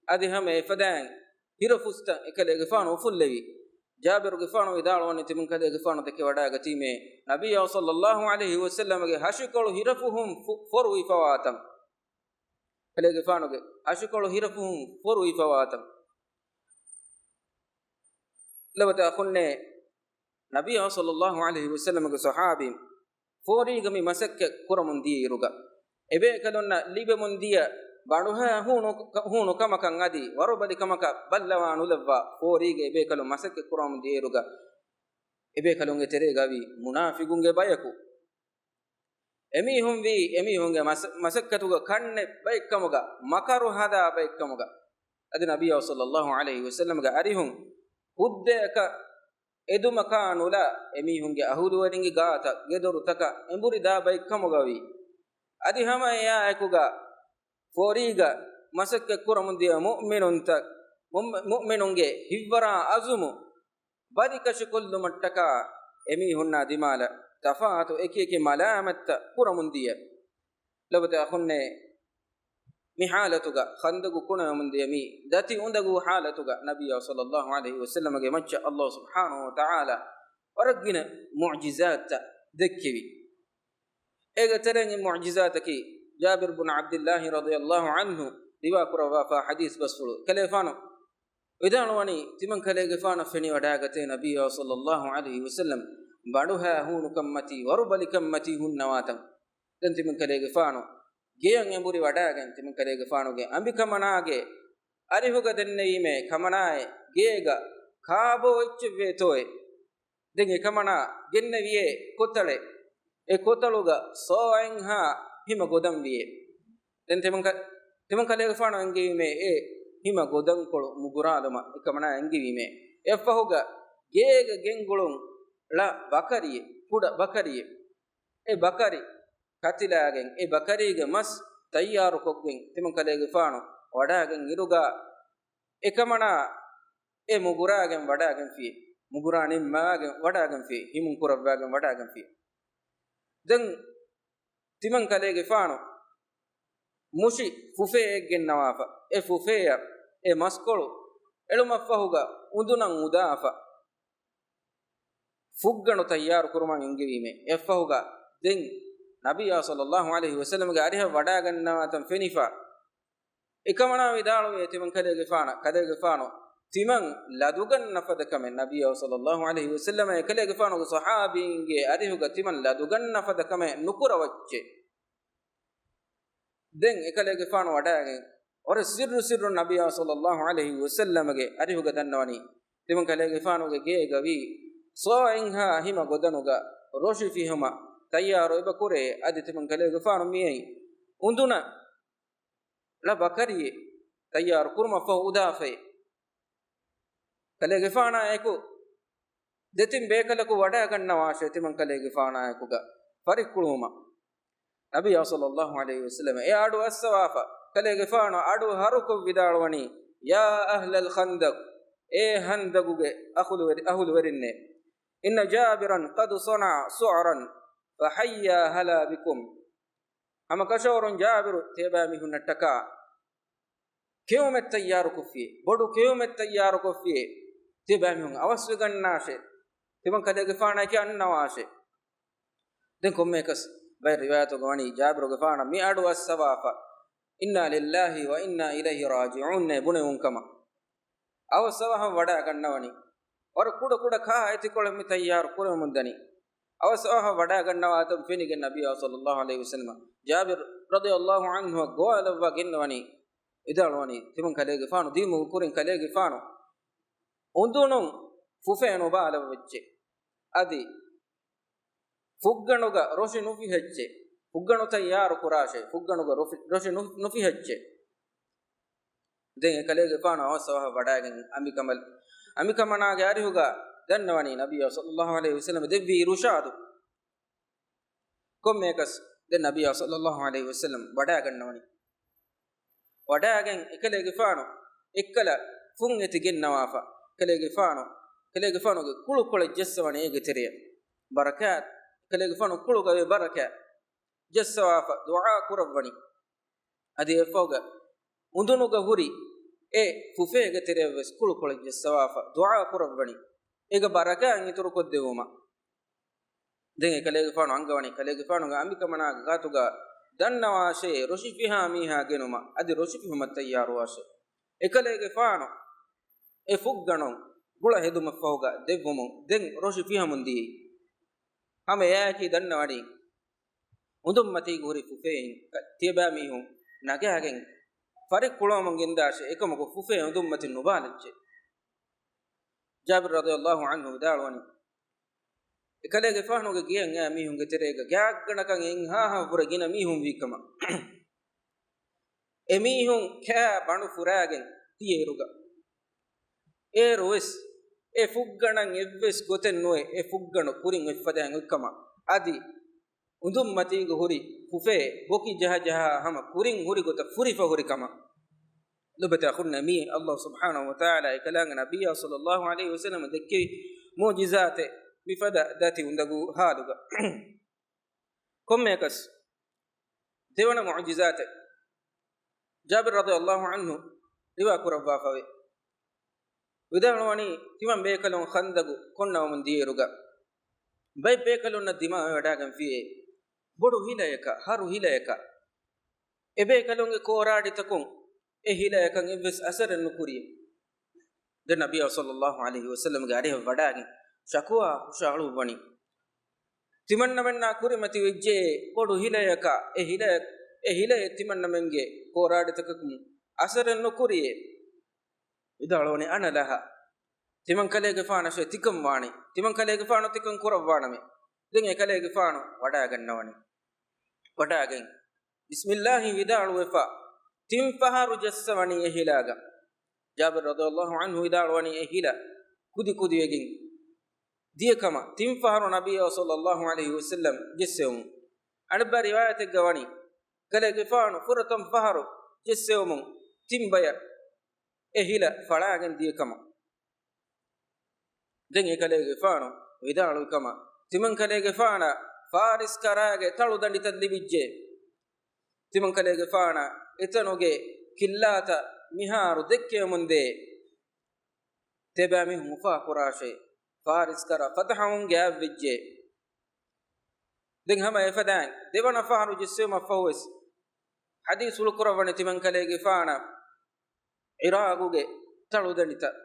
އަދި ހަމަ އެފަދައިން ހިރަފުސްތައް އެކަލޭގެފާނު އުފުއްލެވި. ޖާބިރުގެފާނު ވިދާޅުވަނީ ތިމަން ކަލޭގެފާނު ދެކެވަޑައިގަތީމޭ، ނަބިއްޔާ ޞައްލައްލާހު ޢަލައިހި ވަސައްލަމްގެ ހަށިކޮޅު ހިރަފުހުން ފު-، ފޮރުވިފަވާތަން. ކަލޭގެފާނުގެ ހަށިކޮޅު ހިރަފުހުން ފޮރުވިފަވާތަން. ލޮބުވެތި އަޚުންނޭ، ނަބިއްޔާ ޞައްލައްލާހު ޢަލައިހި ވަސައްލަމްގެ ޞަޙާބީން ފޯރީގަ މި މަސައްކަތް ކުރަމުން ދިޔައިރުގަ، އެބޭކަލުންނަށް ލިބެމުން ދިޔަ ބަނޑުހައި ހޫނު، ހޫނު ކަމަކަށް އަދި ވަރުބަލި ކަމަކަށް ބައްލަވާ ނުލައްވާ، ފޯރީގަ އެބޭކަލުން މަސައްކަތް ކުރަމުން ދިޔައިރުގަ، އެބޭކަލުންގެ ތެރޭގަ ވީ މުނާފިގުންގެ ބަޔަކު. އެމީހުން ވީ އެމީހުންގެ މަސަ-، މަސައްކަތުގަ ކަންނެއް ބައެއްކަމުގަ، މަކަރު ހަދާ ބައެއްކަމުގަ. އަދި ނަބިއްޔާ ޞައްލައްލާހު ޢަލައިހި ވަސައްލަމްގެ އަރިހުން ހުއްދައަކަށް އެދުމަކާ ނުލާ، އެމީހުންގެ އަހުލުވެރިންގެ ގާތަށް ގެދޮރުތަކަށް އެނބުރި ދާ ބައެއްކަމުގަ ވީ. އަދި ހަމަ އެއާއެކުގަ ފޯރީގަ މަސައްކަތް ކުރަމުން ދިޔަ މުއުމިނުންތައް، މު-، މުއުމިނުންގެ ހިތްވަރާ އަޒުމު ބަލިކަށިކޮށްލުމަށްޓަކާ އެމީހުންނާ ދިމާލަށް ތަފާތު އެކިއެކި މަލާމަތްތައް ކުރަމުން ދިޔަ. ލޮބުވެތި އަޚުންނޭ، މި ޙާލަތުގަ ޚަންދަގު ކުނެވެމުން ދިޔަ މި ދަތި އުނދަގޫ ޙާލަތުގަ ނަބިއްޔާ ޞައްލައްލާހު ޢަލައިހި ވަސައްލަމްގެ މައްޗަށް ﷲ ސުބްޙާނަހޫ ވަތަޢާލާ ވަރަށް ގިނަ މުޢުޖިޒާތްތައް ދެއްކެވި. އޭގެ ތެރެއިން މުޢުޖިޒާތަކީ ޖާބިރު ބުނު ޢަބްދިއްލާހި ރަޟިޔައްލާހު ޢަންހު ރިވާ ކުރައްވާފާ ޙަދީޘް ބަސްފުޅު ކަލޭފާނު ވިދާޅުވަނީ، ތިމަން ކަލޭގެފާނަށް ފެނިވަޑައިގަތޭ ނަބިއްޔާ ޞައްލައްލާހު ޢަލައިހި ވަސައްލަމް ބަނޑުހައި ހޫނުކަން މަތީ، ވަރުބަލިކަން މަތީ ހުންނަވާތަން. ދެން ތިމަން ކަލޭގެފާނު ގެޔަށް އެނބުރި ވަޑައިގެން، ތިމަން ކަލޭގެފާނުގެ އަނބިކަމަނާގެ އަރިހުގަ ދެންނެވީމޭ، ކަމަނާއޭ ގޭގަ ކާބޯ އެއްޗެއްވޭތޯއޭ. ދެން އެކަމަނާ ގެންނެވިޔޭ ކޮތަޅެއް. އެ ކޮތަޅުގަ ސޯއެއްހާ ހިމަ ގޮދަން ވިޔޭ. ދެން ތިމަން ކަ-، ތިމަން ކަލޭގެފާނު އެންގެވީމޭ އެ ހިމަ ގޮދަންކޮޅު މުގުރާލުމަށް އެކަމަނާ އެންގެވީމޭ. އެއަށްފަހުގަ ގޭގަ ގެންގުޅުން ޅަ ބަކަރިއެއް، ކުޑަ ބަކަރިއެއް. އެ ބަކަރި ކަތިލާގެން، އެ ބަކަރީގެ މަސް ތައްޔާރުކޮށްގެން ތިމަން ކަލޭގެފާނު ވަޑައިގެން އިރުގަ، އެކަމަނާ އެ މުގުރާގެން ވަޑައިގެންފި، މުގުރާ ނިންމާގެން ވަޑައިގެންފި، ހިމުން ކުރައްވާގެން ވަޑައިގެންފި. ދެން ތިމަން ކަލޭގެފާނު މުށި ފުފޭއެއް ގެންނަވާފަ، އެ ފުފޭއަށް އެ މަސްކޮޅު އެޅުމަށްފަހުގަ އުނދުނަށް އުދާފަ، ފުއްގަނޑު ތައްޔާރު ކުރުމަށް އެންގެވީމޭ. އެއަށްފަހުގަ ދެން ނަބިއްޔާ ޞައްލައްލާހު ޢަލައިހި ވަސައްލަމްގެ އަރިހަށް ވަޑައިގަންނަވާތަން ފެނިފަ، އެކަމަނާ ވިދާޅުވޭ، ތިމަން ކަލޭގެފާނަށް، ކަލޭގެފާނު ތިމަން ލަދުގަންނަ ފަދަ ކަމެއް، ނަބިއްޔާ ޞައްލައްލާހު ޢަލައިހި ވަސައްލަމަ އެކަލޭގެފާނުގެ ޞަޙާބީންގެ އަރިހުގަ ތިމަން ލަދުގަންނަ ފަދަ ކަމެއް ނުކުރަވައްޗޭ. ދެން އެކަލޭގެފާނު ވަޑައިގެން ވަރަށް ސިއްރު ސިއްރުން ނަބިއްޔާ ޞައްލައްލާހު ޢަލައިހި ވަސައްލަމަގެ އަރިހުގަ ދަންނަވަނީ، ތިމަން ކަލޭގެފާނުގެ ގޭގަ ވީ ސޯއެއްހާ ހިމަ ގޮދަނުގަ ރޮށި ފިހުމަށް ތައްޔާރު އެބަ ކުރޭ. އަދި ތިމަން ކަލޭގެފާނު މިއައީ އުނދުނަށް ޅަ ބަކަރިއެއް ތައްޔާރު ކުރުމަށް ފަހު އުދާފައި، ކަލޭގެފާނާއެކު ދެތިން ބޭކަލަކު ވަޑައިގަންނަވާށޭ، ތިމަން ކަލޭގެފާނާއެކުގަ ފަރިއްކުޅުވުމަށް. ނަބިއްޔާ ޞައްލައްލާހު ޢަލައިހި ވަސައްލަމަ އެ އަޑު އައްސަވާފަ، ކަލޭގެފާނު އަޑު ހަރުކޮށް ވިދާޅުވަނީ، "يا أهل الخندق، އޭ ހަންދަގުގެ އަހުލުވެރި-، އަހުލުވެރިންނޭ، إن جابرا قد صنع صعرا فحيا هلا بكم." ހަމަ ކަށަވަރުން ޖާބިރު ތިޔަބައިމީހުންނަށްޓަކާ ކެއުމެއް ތައްޔާރުކޮށްފިއޭ، ބޮޑު ކެއުމެއް ތައްޔާރުކޮށްފިއޭ، ތިޔަބައިމީހުން އަވަސްވެގަންނާށޭ، ތިމަން ކަލޭގެފާނަކީ އަންނަވާށޭ. ދެން ކޮންމެއަކަސް ބައެއް ރިވާޔަތުގަ ވަނީ ޖާބިރުގެފާނަށް މި އަޑު އައްސަވާފަ، "إنا لله وإنا إليه راجعون" ނޭ ބުނެވުން ކަމަށް. އަވަސްއަވަހަށް ވަޑައިގަންނަވަނީ. ވަރަށް ކުޑަ ކުޑަ ކާ އެތިކޮޅެއް މި ތައްޔާރު ކުރެވެމުން ދަނީ. އަވަސްއަވަހަށް ވަޑައިގަންނަވާތަން ފެނިގެން ނަބިއްޔާ ޞައްލައްލާހު ޢަލައިހި ވަސައްލަމަ ޖާބިރު ރަޟިޔައްލާހު ޢަންހު ގޮވާލައްވާ ގެންނަވަނީ، ވިދާޅުވަނީ، ތިމަން ކަލޭގެފާނު ދިމުގެ ކުރިން ކަލޭގެފާނު އުނދުނުން ފުފޭ ނުބާލައްވައްޗޭ. އަދި ފުއްގަނޑުގަ ރޮށި ނުފިހައްޗޭ. ފުއްގަނޑު ތައްޔާރު ކުރާށޭ. ފުއްގަނޑުގަ ރޮށި، ރޮށި ނު، ނުފިހައްޗޭ. ދެން އެކަލޭގެފާނު އަވަސްއަވަހަށް ވަޑައިގެން އަނބިކަނބަލް، އަނބިކަނބަނާގެ އަރިހުގަ ދަންނަވަނީ ނަބިއްޔާ ޞައްލައްލާހު ޢަލައިހި ވަސައްލަމަ ދެއްވި އިރުޝާދު. ކޮންމެއަކަސް ދެން ނަބިއްޔާ ޞައްލައްލާހު ޢަލައިހި ވަސައްލަމް ވަޑައިގަންނަވަނީ. ވަޑައިގެން އެކަލޭގެފާނު އެއްކަލަ ފުން އެތި ގެންނަވާފަ، ކަލޭގެފާނު، ކަލޭގެފާނުގެ ކުޅުކޮޅެއް ޖައްސަވަނީ އޭގެ ތެރެއަށް. ބަރަކާތް، ކަލޭގެފާނު ކުޅުގަވެ ބަރަކާތް ޖައްސަވާފަ ދުޢާ ކުރައްވަނީ. އަދި އެއަށްފަހުގަ އުނދުނުގަ ހުރި އެ ފުފޭގެ ތެރެއަށްވެސް ކުޅުކޮޅެއް ޖައްސަވާފަ ދުޢާ ކުރައްވަނީ، އޭގެ ބަރަކާތް އިތުރުކޮށްދެއްވުމަށް. ދެން އެކަލޭގެފާނު އަންގަވަނީ، ކަލޭގެފާނުގެ އަނބިކަމަނާގެ ގާތުގަ ދަންނަވާށޭ، ރޮށި ފިހާ މީހާ ގެނުމަށް، އަދި ރޮށި ފިހުމަށް ތައްޔާރުވާށޭ. އެކަލޭގެފާނު އެ ފުއްގަނޑުން ގުޅަ ހެދުމަށްފަހުގަ ދެއްވުމުން ދެން ރޮށި ފިހަމުން ދިޔައީ. ހަމަ އެއާއެކީ ދަންނަވަނީ، އުނދުންމަތީގަ ހުރި ފުފޭއިން ތިޔަބައިމީހުން ނަގާގެން ފަރިއްކުޅަވަމުން ގެންދާށޭ، އެކަމަކު ފުފޭ އުނދުންމަތިން ނުބާލައްޗޭ. ޖާބިރު ރަޟިޔައްލާހު ޢަންހު ވިދާޅުވަނީ، އެކަލޭގެފާނުގެ ގެއަށް އައި މީހުންގެ ތެރޭގަ ގާތްގަނޑަކަށް އެއްހާހަށްވުރެ ގިނަ މީހުން ވީކަމަށް. އެމީހުން ކާ ބަނޑު ފުރާގެން ދިޔައިރުގަ، އޭރުވެސް އެ ފުއްގަނޑަށް އެއްވެސް ގޮތެއް ނުވެ، އެ ފުއްގަނޑު ކުރިން އޮތްފަދައިން އޮތްކަމަށް. އަދި އުނދުންމަތީގަ ހުރި ފުފޭ ބޮކި ޖަހަޖަހާ ހަމަ ކުރިން ހުރި ގޮތަށް ފުރިފަ ހުރި ކަމަށް. ލޮބުވެތި އަޚުންނޭ، މީ ﷲ ސުބްޙާނަހޫ ވަތަޢާލާ އެކަލާނގެ ނަބިއްޔާ ޞައްލައްލާހު ޢަލައިހި ވަސައްލަމަ ދެއްކެވި މުޢުޖިޒާތެއް، މިފަދަ ދަތި އުނދަގޫ ހާލުގަ. ކޮންމެއަކަސް ދެވަނަ މުޢުޖިޒާތެއް، ޖާބިރު ރަޟިޔައްލާހު ޢަންހު ރިވާ ކުރައްވާފަވޭ. ވިދާޅުވަނީ، ތިމަން ބޭކަލުން ޚަންދަގު ކޮންނަވަމުން ދިޔައިރުގަ، ބައެއް ބޭކަލުންނަށް ދިމާވެވަޑައިގެންފިއޭ ބޮޑު ހިލަޔަކަށް، ހަރު ހިލަޔަކަށް. އެބޭކަލުންގެ ކޯރާޑިތަކުން އެ ހިލަޔަކަށް އެއްވެސް އަސަރެއް ނުކުރިއޭ. ދެން ނަބިއްޔާ ޞައްލައްލާހު ޢަލައިހި ވަސައްލަމްގެ އަރިހަށް ވަޑައިގެން ޝަކުވާ ހުށަހަޅުއްވަނީ، ތިމަންނަމެންނާ ކުރިމަތިވެއްޖެ ބޮޑު ހިލަޔަކަށް، އެ ހިލަޔަ، އެ ހިލައެއް ތިމަންނަމެންގެ ކޯރާޑިތަކަކުން އަސަރެއް ނުކުރިއޭ. ވިދާޅުވަނީ، އަނަ ލަހާ، ތިމަން ކަލޭގެފާނަށޭ ތިކަން ވާނީ، ތިމަން ކަލޭގެފާނު ތިކަން ކުރައްވާނަމޭ. ދެން އެ ކަލޭގެފާނު ވަޑައިގަންނަވަނީ. ވަޑައިގެން ބިސްމިއްލާހި ވިދާޅުވެފަ، ތިން ފަހަރު ޖައްސަވަނީ އެ ހިލާގަ. ޖާބިރު ރަޟިޔައްލާހު ޢަންހު ވިދާޅުވަނީ، އެ ހިލަ ކުދިކުދިވެގެން ދިޔަކަމަށް ތިން ފަހަރު ނަބިއްޔާ ޞައްލައްލާހު ޢަލައިހި ވަސައްލަމް ޖެއްސެވުމުން. އަނެއްބައި ރިވާޔަތެއްގަ ވަނީ، ކަލޭގެފާނު ފުރަތަމަ ފަހަރު ޖެއްސެވުމުން ތިން ބަޔަށް އެ ހިލަ ފަޅާގެން ދިޔަކަމަށް. ދެން އެކަލޭގެފާނު ވިދާޅުވި ކަމަށް، ތިމަން ކަލޭގެފާނަށް ފާރިސް ކަރާގެ ތަޅުދަނޑިތައް ލިބިއްޖެ. ތިމަން ކަލޭގެފާނަށް އެތަނުގެ ކިއްލާތައް މިހާރު ދެއްކެވެމުންދޭ. ތިޔަބައިމީހުން އުފާކުރާށޭ، ފާރިސްކަރަ ފަތަޙަވުން ގާތްވެއްޖެ. ދެން ހަމަ އެފަދައިން ދެވަނަ ފަހަރު ޖެއްސެވުމަށްފަހުވެސް ޙަދީޘްފުޅު ކުރައްވަނީ ތިމަންކަލޭގެފާނަށް ޢިރާޤުގެ ތަޅުދަނޑިތައް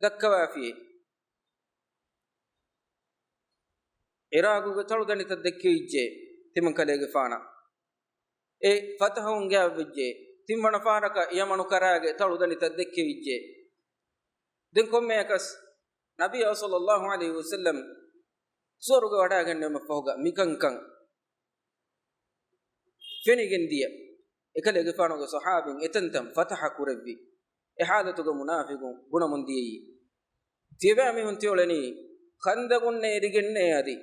ދައްކަވާފިޔޭ. ޢިރާޤުގެ ތަޅުދަނޑިތައް ދެއްކެވިއްޖެ ތިމަންކަލޭގެފާނަށް. އެ ފަތަޙަވުން ގާތްވެއްޖެ. ތިންވަނަ ފަހަރަކަށް ޔަމަނު ކަރާގެ ތަޅުދަނޑިތައް ދެއްކެވިއްޖެ. ދެން ކޮންމެއަކަސް ނަބިއްޔާ ޞައްލައްލާހު ޢަލައިހި ވަސައްލަމް ސުވަރުގެ ވަޑައިގެންނެވުމަށްފަހުގަ މިކަންކަން ފެނިގެން ދިޔަ. އެކަލޭގެފާނުގެ ޞަޙާބީން އެތަންތަން ފަތަޙަ ކުރެއްވި. އެ ޙާލަތުގަ މުނާފިޤުން ބުނަމުން ދިޔައީ، ތިޔަބައިމީހުން ތިއުޅެނީ ޚަންދަޤުންނޭ އެރިގެންނޭ އަދި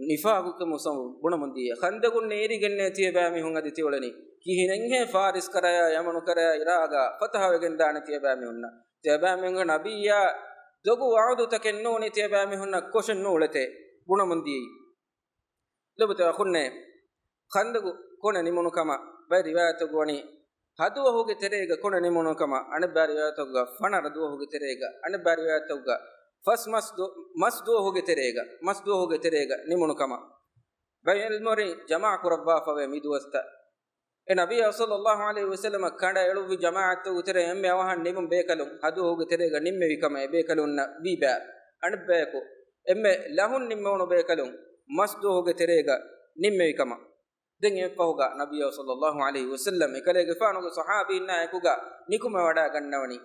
ނިފާޤުކަމުގެ ސަބަބުން ބުނަމުން ދިޔަ. ޚަންދަޤުންނޭ އެރިގެންނޭ ތިޔަބައިމީހުން އަދި ތިއުޅެނީ. ކިހިނެއްހޭ ފާރިސްކަރަޔާ ޔަމަނުކަރަޔާ ޢިރާޤާ ފަތަޙަވެގެންދާނެ ތިޔަބައިމީހުންނަށް؟ ތިޔަބައިމީހުންގެ ނަބިއްޔާ ދޮގު ވަޢުދުތަކެއް ނޫނީ ތިޔަބައިމީހުންނަށް ކޮށެއް ނޫޅެތޭ ބުނަމުން ދިޔައީ. ލޮބުވެތި އަޚުންނޭ، ޚަންދަޤު ކޮނެ ނިމުނު ކަމަށް ބައެއް ރިވާޔަތްތަކުގަ ވަނީ ހަ ދުވަހުގެ ތެރޭގަ ކޮނެ ނިމުނު ކަމަށް، އަނެއްބައި ރިވާޔަތްތަކުގަ ފަނަރަ ދުވަހުގެ ތެރޭގަ، އަނެއްބައި ރިވާޔަތްތަކުގަ ފަސް މަސް ދު-، މަސް ދުވަހުގެ ތެރޭގަ، މަސް ދުވަހުގެ ތެރޭގަ ނިމުނު ކަމަށް. ބައެއް ޢިލްމުވެރިން ޖަމާޢަ ކުރައްވާފަވޭ މި ދުވަސްތައް. އެ ނަބިއްޔާ ޞައްލައްލާހު ޢަލައިހި ވަސައްލަމަ ކަނޑައެޅުއްވި ޖަމާޢަތްތަކުގެ ތެރޭ އެންމެ އަވަހަށް ނިމުން ބޭކަލުން ހަ ދުވަހުގެ ތެރޭގަ ނިންމެވި ކަމަށް އެ ބޭކަލުންނަށް ވީ ބާރު. އަނެއްބަޔަކު އެންމެ ލަހުން ނިންމެވުނު ބޭކަލުން މަސް ދުވަހުގެ ތެރޭގަ ނިންމެވި ކަމަށް. ދެން އެއަށްފަހުގަ ނަބިއްޔާ ޞައްލައްލާހު ޢަލައިހި ވަސައްލަމް އެކަލޭގެފާނުގެ ޞަޙާބީންނާ އެކުގަ ނިކުމެވަޑައިގަންނަވަނީ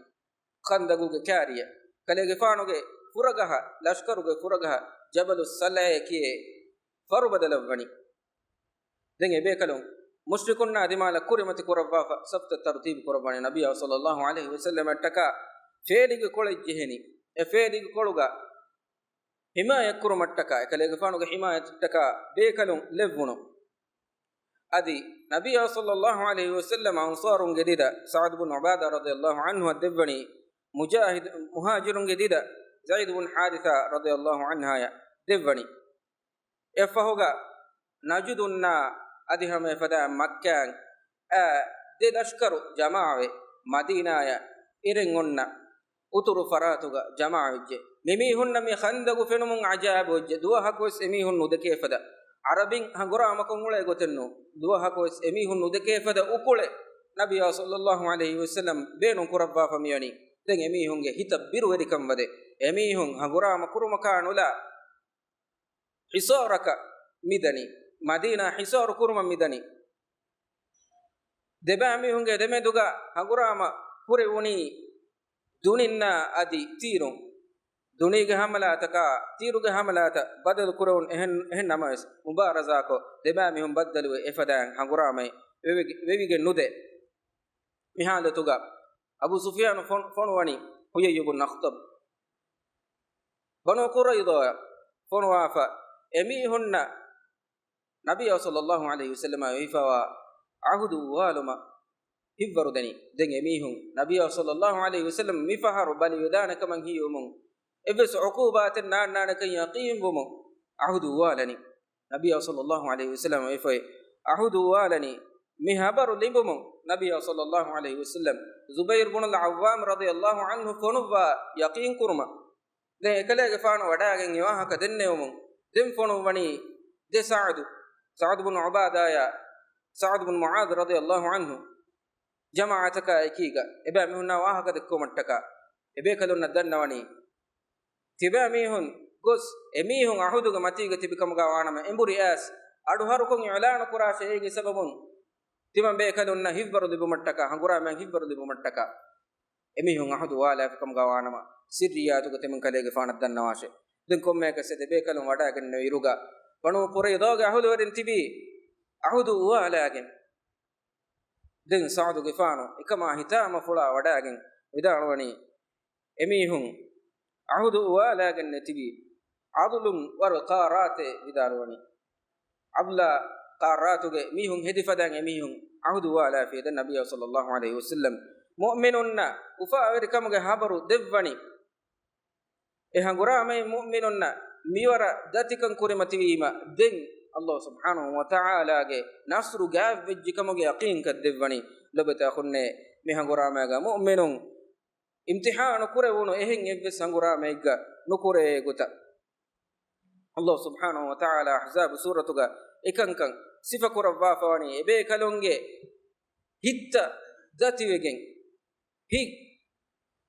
ޚަންދަޤުގެ ކާރިއަށް. ކަލޭގެފާނުގެ ފުރަގަހަށް، ލަޝްކަރުގެ ފުރަގަހަށް ޖަބަލުއްސަލައޭ ކިޔޭ ފަރުބަދަލަށްވަނީ. ދެން އެބޭކަލުން މުޝްރިކުންނާ ދިމާލަށް ކުރިމަތި ކުރައްވާފަ ސަފުތައް ތަރުތީބު ކުރައްވަނީ ނަބިއްޔާ ޞައްލައްލާހު ޢަލައިހި ވަސައްލަމަށްޓަކާ ފޭލިގެ ކޮޅެއް ޖެހެނީ. އެ ފޭލިގެ ކޮޅުގަ ޙިމާޔަތްކުރުމަށްޓަކާ، އެކަލޭގެފާނުގެ ޙިމާޔަތަށްޓަކާ ބޭކަލުން ލެއްވުނު. އަދި ނަބިއްޔާ ޞައްލައްލާހު ޢަލައިހި ވަސައްލަމަ އަންޞާރުންގެ ދިދަ ސަޢުދު ބުން ޢުބާދާ ރަޟިޔައްލާހު ޢަންހުއަށް ދެއްވަނީ، މުޖާހިދު، މުހާޖިރުންގެ ދިދަ ޒައިދު ބުން ޙާރިޘާ ރަޟިޔައްލާހު ޢަންހާޔަށް ދެއްވަނީ. އެއަށްފަހުގަ ނަޖުދުންނާ އަދި ހަމަ އެފަދައިން މައްކާއިން އާ ދެ ލަޝްކަރު ޖަމާވެ، މަދީނާޔަށް އެރެން އޮންނަ އުތުރު ފަރާތުގަ ޖަމާވެއްޖެ. މިމީހުންނަށް މި ޚަންދަޤު ފެނުމުން ޢަޖާއިބުވެއްޖެ. ދުވަހަކުވެސް އެމީހުން ނުދެކޭފަދަ، ޢަރަބިން ހަނގުރާމަކޮށް އުޅޭ ގޮތެއްނު، ދުވަހަކުވެސް އެމީހުން ނުދެކޭފަދަ އުކުޅެއް ނަބިއްޔާ ޞައްލައްލާހު ޢަލައިހި ވަސައްލަމް ބޭނުން ކުރައްވާފަ މިވަނީ. ދެން އެމީހުންގެ ހިތަށް ބިރުވެރިކަން ވަދެ، އެމީހުން ހަނގުރާމަ ކުރުމަކާ ނުލާ، ޙިޞާރަކަށް މިދަނީ، މަދީނާ ޙިޞާރު ކުރުމަށް މިދަނީ. ދެބައިމީހުންގެ ދެމެދުގަ ހަނގުރާމަ ކުރެވުނީ ދުނިންނާ އަދި ތީރުން. ދުނީގެ ހަމަލާތަކާ ތީރުގެ ހަމަލާތައް ބަދަލު ކުރެވުނު. އެހެން، އެހެން ނަމަވެސް، މުބާރަޒާކޮށް، ދެބައިމީހުން ބައްދަލުވެ، އެފަދައިން ހަނގުރާމައެއް ވެވިގެ-، ވެވިގެން ނުދޭ. މި ހާލަތުގަ އަބޫ ސުފްޔާނު ފޮން-، ފޮނުވަނީ ޙުޔައްޔު ބުން އަޚްޠަބް. ބަނޫ ޤުރައިޟާއަށް ފޮނުވާފަ، އެމީހުންނަށް ނަބިއްޔާ ޞައްލައްލާހު ޢަލައިހި ވަސައްލަމާ ވެވިފަވާ ޢަހުދު އުވާލުމަށް ހިތްވަރު ދެނީ. ދެން އެމީހުން ނަބިއްޔާ ޞައްލައްލާހު ޢަލައިހި ވަސައްލަމް މިފަހަރު ބަލިވެދާނެ ކަމަށް ހީވުމުން، އެއްވެސް ޢުޤޫބާތެއް ނާންނާނެކަން ޔަޤީންވުމުން ޢަހުދު އުވާލަނީ. ނަބިއްޔާ ޞައްލައްލާހު ޢަލައިހި ވަސައްލަމަ ވެފައި ޢަހުދު އުވާލަނީ، މި ހަބަރު ލިބުމުން ނަބިއްޔާ ޞައްލައްލާހު ޢަލައިހި ވަސައްލަމް ޒުބައިރު ބުނުލް ޢައްވާމް ރަޟިޔައްލާހު ޢަންހު ފޮނުއްވާ ޔަޤީން ކުރުމަށް. ދެން އެކަލޭގެފާނު ވަޑައިގެން އެ ވާހަކަ ދެންނެވުމުން، ދެން ފޮނުއްވަނީ ދެ ސަޢުދު، ސަޢުދު ބުން ޢުބާދާޔާ ސަޢުދު ބުން މުޢާޛް ރަޟިޔައްލާހު ޢަންހު ޖަމާޢަތަކާ އެކީގަ އެބައިމީހުންނާ ވާހަކަ ދެއްކުމަށްޓަކާ، އެބޭކަލުންނަށް ދަންނަވަނީ، ތިބާމީހުން ގޮސް އެމީހުން ޢަހުދުގެ މަތީގަ ތިބިކަމުގަ ވާނަމަ، އެނބުރި އައިސް އަޑުހަރުކޮށް އިޢުލާނު ކުރާށޭ. އޭގެ ސަބަބުން ތިމަން ބޭކަލުންނަށް ހިތްވަރު ލިބުމަށްޓަކާ، ހަނގުރާމައިން ހިތްވަރު ލިބުމަށްޓަކާ، އެމީހުން ޢަހުދު އުވާލާފިކަމުގަ ވާނަމަ، ސިއްރިއްޔާތުގަ ތިމަން ކަލޭގެފާނަށް ދަންނަވާށޭ. ދެން ކޮންމެއަކަސް އެ ދެބޭކަލުން ވަޑައިގެންނެވި އިރުގަ، ބަނޫ ޤުރައިޟާގެ އަހުލުވެރިން ތިބީ ޢަހުދު އުވާލާގެން. ދެން ސަޢުދުގެފާނު އެކަމާ ހިތާމަފުޅާ ވަޑައިގެން ވިދާޅުވަނީ، އެމީހުން ޢަހުދު އުވާލާގެން ނެތިބީ، ޢަޟްލުން ވަރު ޤާރާތޭ ވިދާޅުވަނީ. ޢަޟްލާ ޤާރާތުގެ މީހުން ހެދި ފަދައިން އެމީހުން ޢަހުދު އުވާލާފި. ދެން ނަބިއްޔާ ޞައްލައްލާހު ޢަލައިހި ވަސައްލަމް މުއުމިނުންނަށް އުފާވެރިކަމުގެ ހަބަރު ދެއްވަނީ. އެ ހަނގުރާމައިން މުއުމިނުންނަށް މިވަރަށް ދަތިކަން ކުރިމަތިވީމަ، ދެން ﷲ ސުބްޙާނަހޫ ވަތަޢާލާގެ ނަޞްރު ގާތްވެއްޖެ ކަމުގެ ޔަޤީންކަން ދެއްވަނީ. ލޮބުވެތި އަޚުންނޭ، މި ހަނގުރާމައިގަ މުއުމިނުން އިމްތިޙާނު ކުރެވުނު އެހެން އެއްވެސް ހަނގުރާމައެއްގަ ނުކުރޭ ގޮތަށް. އައްލާހު ސުބްޙާނަހު ވަތަޢާލާ އަޙްޒާބު ސޫރަތުގަ އެކަންކަން ސިފަކުރައްވާފަވަނީ އެބޭކަލުންގެ ހިތްތައް ދަތިވެގެން، ހިތް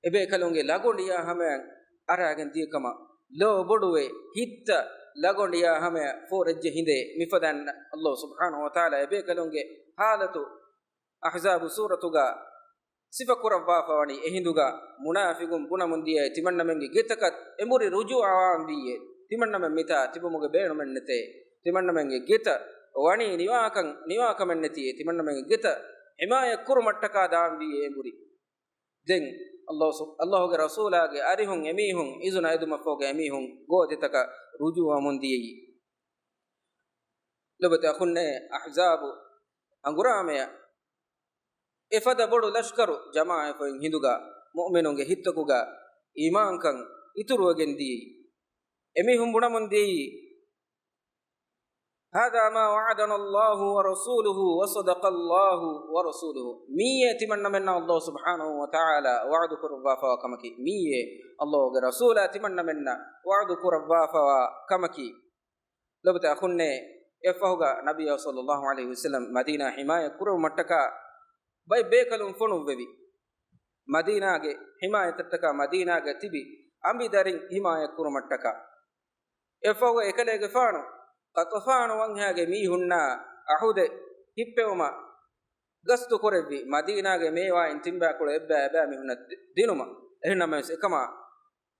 އެބޭކަލުންގެ ލަގޮނޑިޔާ ހަމަޔަށް އަރާގެން ދިޔަކަމަށް، ލޯ ބޮޑުވެ ހިތްތައް ލަގޮނޑިޔާ ހަމަޔަށް ފޯރެއްޖެ ހިނދޭ. މިފަދައިން އައްލާހު ސުބްޙާނަހު ވަތަޢާލާ އެބޭކަލުންގެ ހާލަތު އަޙްޒާބު ސޫރަތުގަ ސިފަކުރައްވާފަވަނީ އެހިނދުގަ މުނާފިގުން ބުނަމުން ދިޔައޭ، ތިމަންނަމެންގެ ގެތަކަށް އެނބުރި ރުޖޫޢަވާންވީއޭ، ތިމަންނަމެން މިތާ ތިބުމުގެ ބޭނުމެއްނެތޭ، ތިމަންނަމެންގެ ގެތައް ވަނީ ނިވާކަން ނިވާކަމެއްނެތީ، ތިމަންނަމެންގެ ގެތައް ޙިމާޔަތްކުރުމަށްޓަކާ ދާންވީއޭ އެނބުރި. ދެން އައްލާހު ސު-، އައްލާހުގެ ރަސޫލާގެ އަރިހުން އެމީހުން އިޒުނަ އެދުމަށްފަހުގަ އެމީހުން ގޯދެތަކަށް ރުޖޫޢަވަމުން ދިޔައީ. ލޮބުވެތި އަޚުންނޭ، އަޙްޒާބު ހަނގުރާމަޔަށް އެފަދަ ބޮޑު ލަޝްކަރު ޖަމާވެފައި ހިނދުގަ މުއުމިނުންގެ ހިތްތަކުގަ އީމާންކަން އިތުރުވެގެން ދިޔައީ. އެމީހުން ބުނަމުން ދިޔައީ، هذا ما وعدنا الله ورسوله وصدق الله ورسوله. މިއީ ތިމަންނަމެންނަށް އައްލާހު ސުބްޙާނަހު ވަތަޢާލާ ވަޢުދު ކުރައްވާފަވާ ކަމަކީ. މިއީ އައްލާހުގެ ރަސޫލާ ތިމަންނަމެންނަށް ވަޢުދު ކުރައްވާފަވާ ކަމަކީ. ލޮބުވެތި އަޚުންނޭ، އެއަށްފަހުގަ ނަބިއްޔާ ޞައްލައްލާހު ޢަލައިހި ވަސައްލަމް މަދީނާ ޙިމާޔަތް ކުރެވުމަށްޓަކާ ބައެއް ބޭކަލުން ފޮނުއްވެވި. މަދީނާގެ ޙިމާޔަތަށްޓަކާ މަދީނާގަ ތިބި އަނބިދަރިން ޙިމާޔަތް ކުރުމަށްޓަކާ. އެއަށްފަހުގަ އެކަލޭގެފާނު ޤަޠަފާނު ވަންހާގެ މީހުންނާ ޢަހުދެއް ހިއްޕެވުމަށް ގަސްތު ކުރެއްވި، މަދީނާގެ މޭވާއިން ތިންބައިކުޅަ އެއްބައި އެބައިމީހުންނަށް ދި-، ދިނުމަށް. އެހެންނަމަވެސް އެކަމާ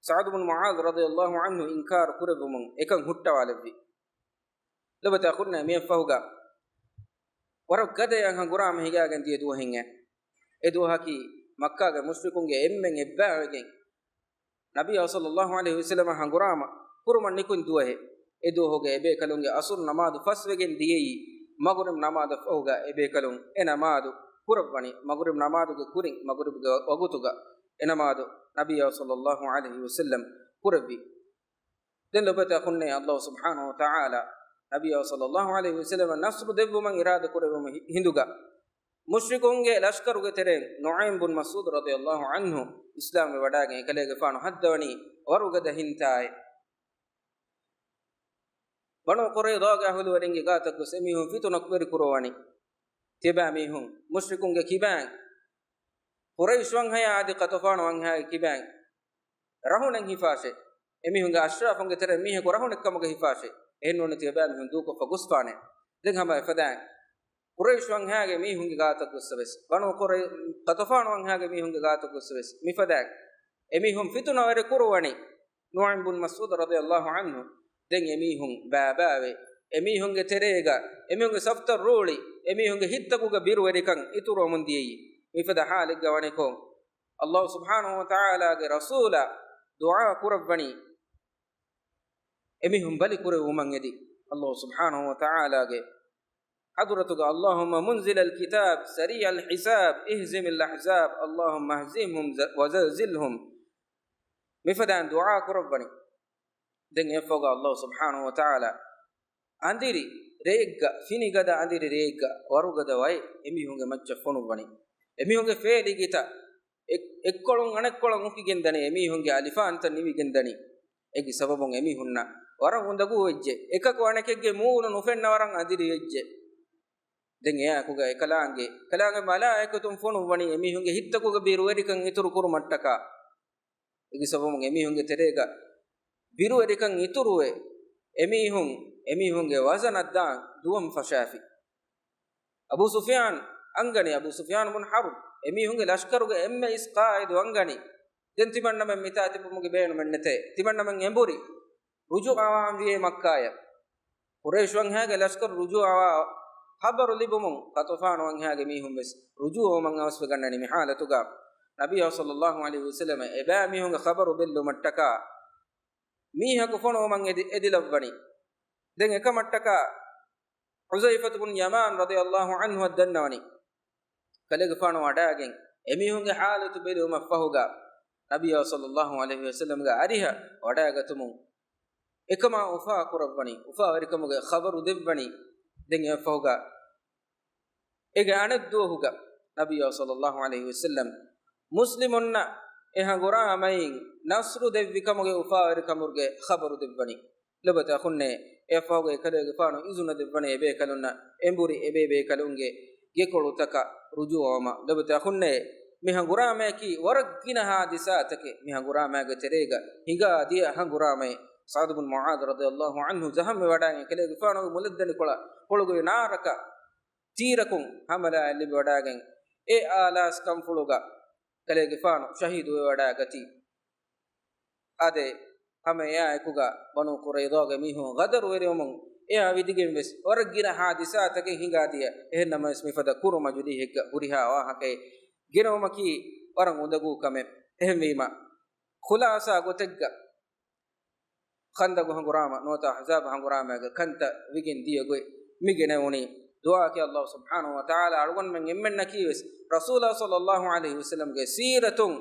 ސަޢުދު ބުނު މުޢާޛު ރަޟިޔައްލާހު ޢަންހު އިންކާރު ކުރެއްވުމުން އެކަން ހުއްޓަވާލެއްވި. ލޮބުވެތި އަޚުންނޭ، މިއަށްފަހުގަ ވަރަށް ގަދަޔަށް ހަނގުރާމަ ހިނގާގެން ދިޔަ ދުވަހެއް. އެ ދުވަހަކީ މައްކާގެ މުޝްރިކުންގެ އެންމެން އެއްބައިވެގެން ނަބިއްޔާ ޞައްލައްލާހު ޢަލައިހި ވަސައްލަމަށް ހަނގުރާމަ ކުރުމަށް ނިކުތް ދުވަހެއް. އެ ދުވަހުގަ އެބޭކަލުންގެ އަސުރު ނަމާދު ފަސްވެގެން ދިޔައީ، މަޣުރިބް ނަމާދަށް ފަހުގަ އެބޭކަލުން އެ ނަމާދު ކުރައްވަނީ. މަޣުރިބް ނަމާދުގެ ކުރިން، މަޣުރިބްގެ ވަގުތުގަ އެ ނަމާދު ނަބިއްޔާ ޞައްލައްލާހު ޢަލައިހި ވަސައްލަމް ކުރެއްވި. ދެން ލޮބުވެތި އަޚުންނޭ، އައްލާހު ސުބްޙާނަހު ވަތަޢާލާ ނަބިއްޔާ ޞައްލައްލާހު ޢަލައިހި ވަސައްލަމަށް ނަޞްރު ދެއްވުމަށް އިރާދަ ކުރެއްވުމު ހި-، ހިނދުގަ، މުޝްރިކުންގެ ލަޝްކަރުގެ ތެރެއިން ނުޢައިމް ބުން މަސްޢޫދު ރަޟިޔައްލާހު ޢަންހު އިސްލާމްވެ ވަޑައިގެން އެކަލޭގެފާނު ހައްދަވަނީ ވަރުގަދަ ހިންތާއެއް. ބަނޫ ޤުރައިޟާގެ އަހުލުވެރިންގެ ގާތަށް ގޮސް އެމީހުން ފިތުނަވެރި ކުރައްވަނީ. ތިޔަބައިމީހުން މުޝްރިކުންގެ ކިބައިން، ޤުރައިޝް ވަންހަޔާ އަދި ޤަޠަފާނު ވަންހަޔާގެ ކިބައިން ރަހުނެއް ހިފާށޭ. އެމީހުންގެ އަޝްރާފުންގެ ތެރެއިން މީހަކު ރަހުނެއް ކަމުގަ ހިފާށޭ. އެހެންނޫނީ ތިޔަބައިމީހުން ދޫކޮށްފަ ގޮސްފާނެ. ދެން ހަމަ އެފަދައިން ޤުރައިޝް ވަންހަޔާގެ މީހުންގެ ގާތަށް ގޮއްސަވެސް، ބަނޫ ޤުރައި-، ޤަޠަފާނު ވަންހަޔާގެ މީހުންގެ ގާތަށް ގޮއްސަވެސް މިފަދައިން އެމީހުން ފިތުނަވެރި ކުރުވަނީ. ނުޢައިމް ބުން މަސްޢޫދު ރަޟިޔައްލާހު ޢަންހު ދެން އެމީހުން ބައިބައިވެ، އެމީހުންގެ ތެރޭގަ އެމީހުންގެ ސަފްތައް ރޫޅި، އެމީހުންގެ ހިތްތަކުގަ ބިރުވެރިކަން އިތުރުވަމުން ދިޔައީ. މިފަދަ ޙާލެއްގަ ވަނިކޮށް، އައްލާހު ސުބްޙާނަހު ވަތަޢާލާގެ ރަސޫލާ ދުޢާ ކުރައްވަނީ، އެމީހުން ބަލި ކުރެއްވުމަށް އެދި. އައްލާހު ސުބްޙާނަހު ވަތަޢާލާގެ ޙަޟްރަތުގަ، اللهم منزل الكتاب سريع الحساب اهزم الأحزاب اللهم اهزمهم وزلزلهم، މިފަދައިން ދުޢާ ކުރައްވަނީ. ދެން އެއަށްފަހުގަ އައްލާހު ސުބްޙާނަހު ވަތަޢާލާ އަނދިރި ރެއެއްގަ، ފިނިގަދަ އަނދިރި ރެއެއްގަ ވަރުގަދަ ވައެއް އެމީހުންގެ މައްޗަށް ފޮނުއްވަނީ. އެމީހުންގެ ފޭލިގެތައް އެ-، އެއްކޮޅުން އަނެއްކޮޅަށް އުކިގެން ދަނީ، އެމީހުންގެ އަލިފާންތައް ނިމިގެން ދަނީ. އޭގެ ސަބަބުން އެމީހުންނަށް ވަރަށް އުނދަގޫ ވެއްޖެ. އެކަކު އަނެކެއްގެ މޫނު ނުފެންނަ ވަރަށް އަނދިރި ވެއްޖެ. ދެން އެއާއެކުގަ އެކަލާނގެ، ކަލާނގެ މަލާއިކަތުން ފޮނުއްވަނީ އެމީހުންގެ ހިތްތަކުގަ ބިރުވެރިކަން އިތުރު ކުރުމަށްޓަކާ. އޭގެ ސަބަބުން އެމީހުންގެ ތެރޭގަ ބިރުވެރިކަން އިތުރުވެ، އެމީހުން، އެމީހުންގެ ވަޒަނަށް ދާން ދުވަން ފަށާފި. އަބޫ ސުފްޔާން އަންގަނީ، އަބޫ ސުފްޔާން ބުން ޙަރްބް، އެމީހުންގެ ލަޝްކަރުގެ އެންމެ އިސް ޤާއިދު އަންގަނީ، ދެން ތިމަންނަމެން މިތާ ތިބުމުގެ ބޭނުމެއްނެތޭ. ތިމަންނަމެން އެނބުރި ރުޖޫޢަވާން ވިޔޭ މައްކާޔަށް. ޤުރައިޝް ވަންހާގެ ލަޝްކަރު ރުޖޫޢަވާ ޚަބަރު ލިބުމުން، ޤަޠަފާނު ވަންހާގެ މީހުން ވެސް ރުޖޫޢަވުމަށް އަވަސްވެގަންނަނީ. މި ޙާލަތުގަ ނަބިއްޔާ ޞައްލައްލާހު ޢަލައިހި ވަސައްލަމަ އެބައިމީހުންގެ ޚަބަރު ބެއްލުމަށްޓަކާ މީހަކު ފޮނުވުމަށް އެދި-، އެދިލައްވަނީ. ދެން އެކަމަށްޓަކާ ޙުޛައިފަތު ބުން ޔަމާން ރަޟިޔައްލާހު ޢަންހު އަށް ދަންނަވަނީ، ކަލޭގެފާނު ވަޑައިގެން އެމީހުންގެ ޙާލަތު ބެލުމަށްފަހުގަ، ނަބިއްޔާ ޞައްލައްލާހު ޢަލައިހި ވަސައްލަމްގެ އަރިހަށް ވަޑައިގަތުމުން އެކަމާ އުފާ ކުރައްވަނީ، އުފާވެރިކަމުގެ ޚަބަރު ދެއްވަނީ. ދެން އެއަށްފަހުގަ އޭގެ އަނެއްދުވަހުގަ ނަބިއްޔާ ޞައްލައްލާހު ޢަލައިހި ވަސައްލަމް މުސްލިމުންނަށް އެ ހަނގުރާމައިން ނަޞްރު ދެއްވި ކަމުގެ އުފާވެރިކަމުގެ ޚަބަރު ދެއްވަނީ. ލޮބުވެތި އަޚުންނޭ، އެއަށްފަހުގައި ކަލޭގެފާނު އިޒުނަ ދެއްވަނީ އެބޭކަލުންނަށް، އެނބުރި އެބޭބޭކަލުންގެ ގެކޮޅުތަކަށް ރުޖޫޢަވުމަށް. ލޮބުވެތި އަޚުންނޭ، މި ހަނގުރާމަޔަކީ ވަރަށް ގިނަ ޙާދިސާތަކެއް. މި ހަނގުރާމައިގެ ތެރޭގަ ހިނގާ ދިޔަ ހަނގުރާމައެއް. ސަޢްދު ބިން މުޢާޛު ރަޟިޔަﷲ ޢަންހު ޒަޚަމްވެވަޑައިގެން ކަލޭގެފާނުގެ މުލައްދަނިކޮޅަށް ކޮޅުގައި ނާރަކަށް ތީރަކުން ޙަމަލާއެއް ލިބިވަޑައިގެން، އެ އާލާސް ކަންފުޅުގަ ކަލޭގެފާނު ޝަހީދުވެވަޑައިގަތީ. އާދެ، ހަމަ އެއާއެކުގަ ބަނޫ ޤުރައިޟާގެ މީހުން ޣަދަރުވެރިވުމުން އެއާ ވިދިގެން ވެސް ވަރަށް ގިނަ ޙާދިސާތަކެއް ހިނގާދިޔަ. އެހެންނަމަވެސް މިފަދަ ކުރު މަޖުލީހެއްގަ ހުރިހާ ވާހަކައެއް ގެނައުމަކީ ވަރަށް އުނދަގޫ ކަމެއް. އެހެންވީމަ، ޚުލާޞާ ގޮތެއްގަ ޚަންދަގު ހަނގުރާމަ ނުވަތަ އަޙްޒާބު ހަނގުރާމައިގެ ކަންތައް ވިގެން ދިޔަ ގޮތް މި ގެނެވުނީ. ދުޢާއަކީ ﷲ ސުބްޙާނަހޫ ވަތަޢާލާ އަޅުގަނޑުމެން އެންމެންނަކީ ވެސް ރަސޫލާ ޞައްލަﷲ ޢަލައިހި ވަސައްލަމްގެ ސީރަތުން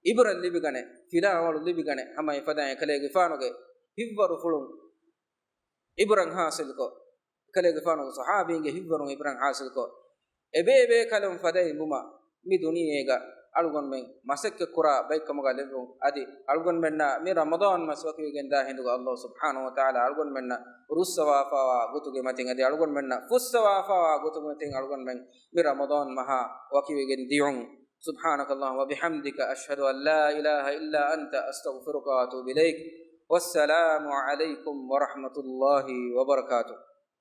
އިބްރަތް ލިބިގަނެ، ފިލާވަޅު ލިބިގަނެ، ހަމަ އެފަދައިން ކަލޭގެފާނުގެ ހިތްވަރުފުޅުން އިބްރަތް ޙާޞިލްކޮށް، ކަލޭގެފާނުގެ ޞަޙާބީންގެ ހިތްވަރުން އިބްރަތް ޙާޞިލްކޮށް، އެބޭބޭކަލުން ފަދައިން ވުމަށް މި ދުނިޔޭގަ އަޅުގަނޑުމެން މަސައްކަތްކުރާ ބައެއްކަމުގަ ލެއްވުން. އަދި އަޅުގަނޑުމެންނަށް މި ރަމަޟާން މަސް ވަކިވެގެންދާ ހިނދުގަ ﷲ ސުބްޙާނަހޫ ވަތަޢާލާ އަޅުގަނޑުމެންނަށް ރުއްސަވާފާވާ ގޮތުގެ މަތިން އަދި އަޅުގަނޑުމެންނަށް ފުއްސަވާފާވާ ގޮތުގެ މަތިން އަޅުގަނޑުމެން މި ރަމަޟާން މަހާ ވަކިވެގެން ދިޔުން. سبحانك اللهم وبحمدك، أشهد أن لا إله إلا أنت، أستغفرك وأتوب إليك. والسلام عليكم ورحمة الله وبركاته.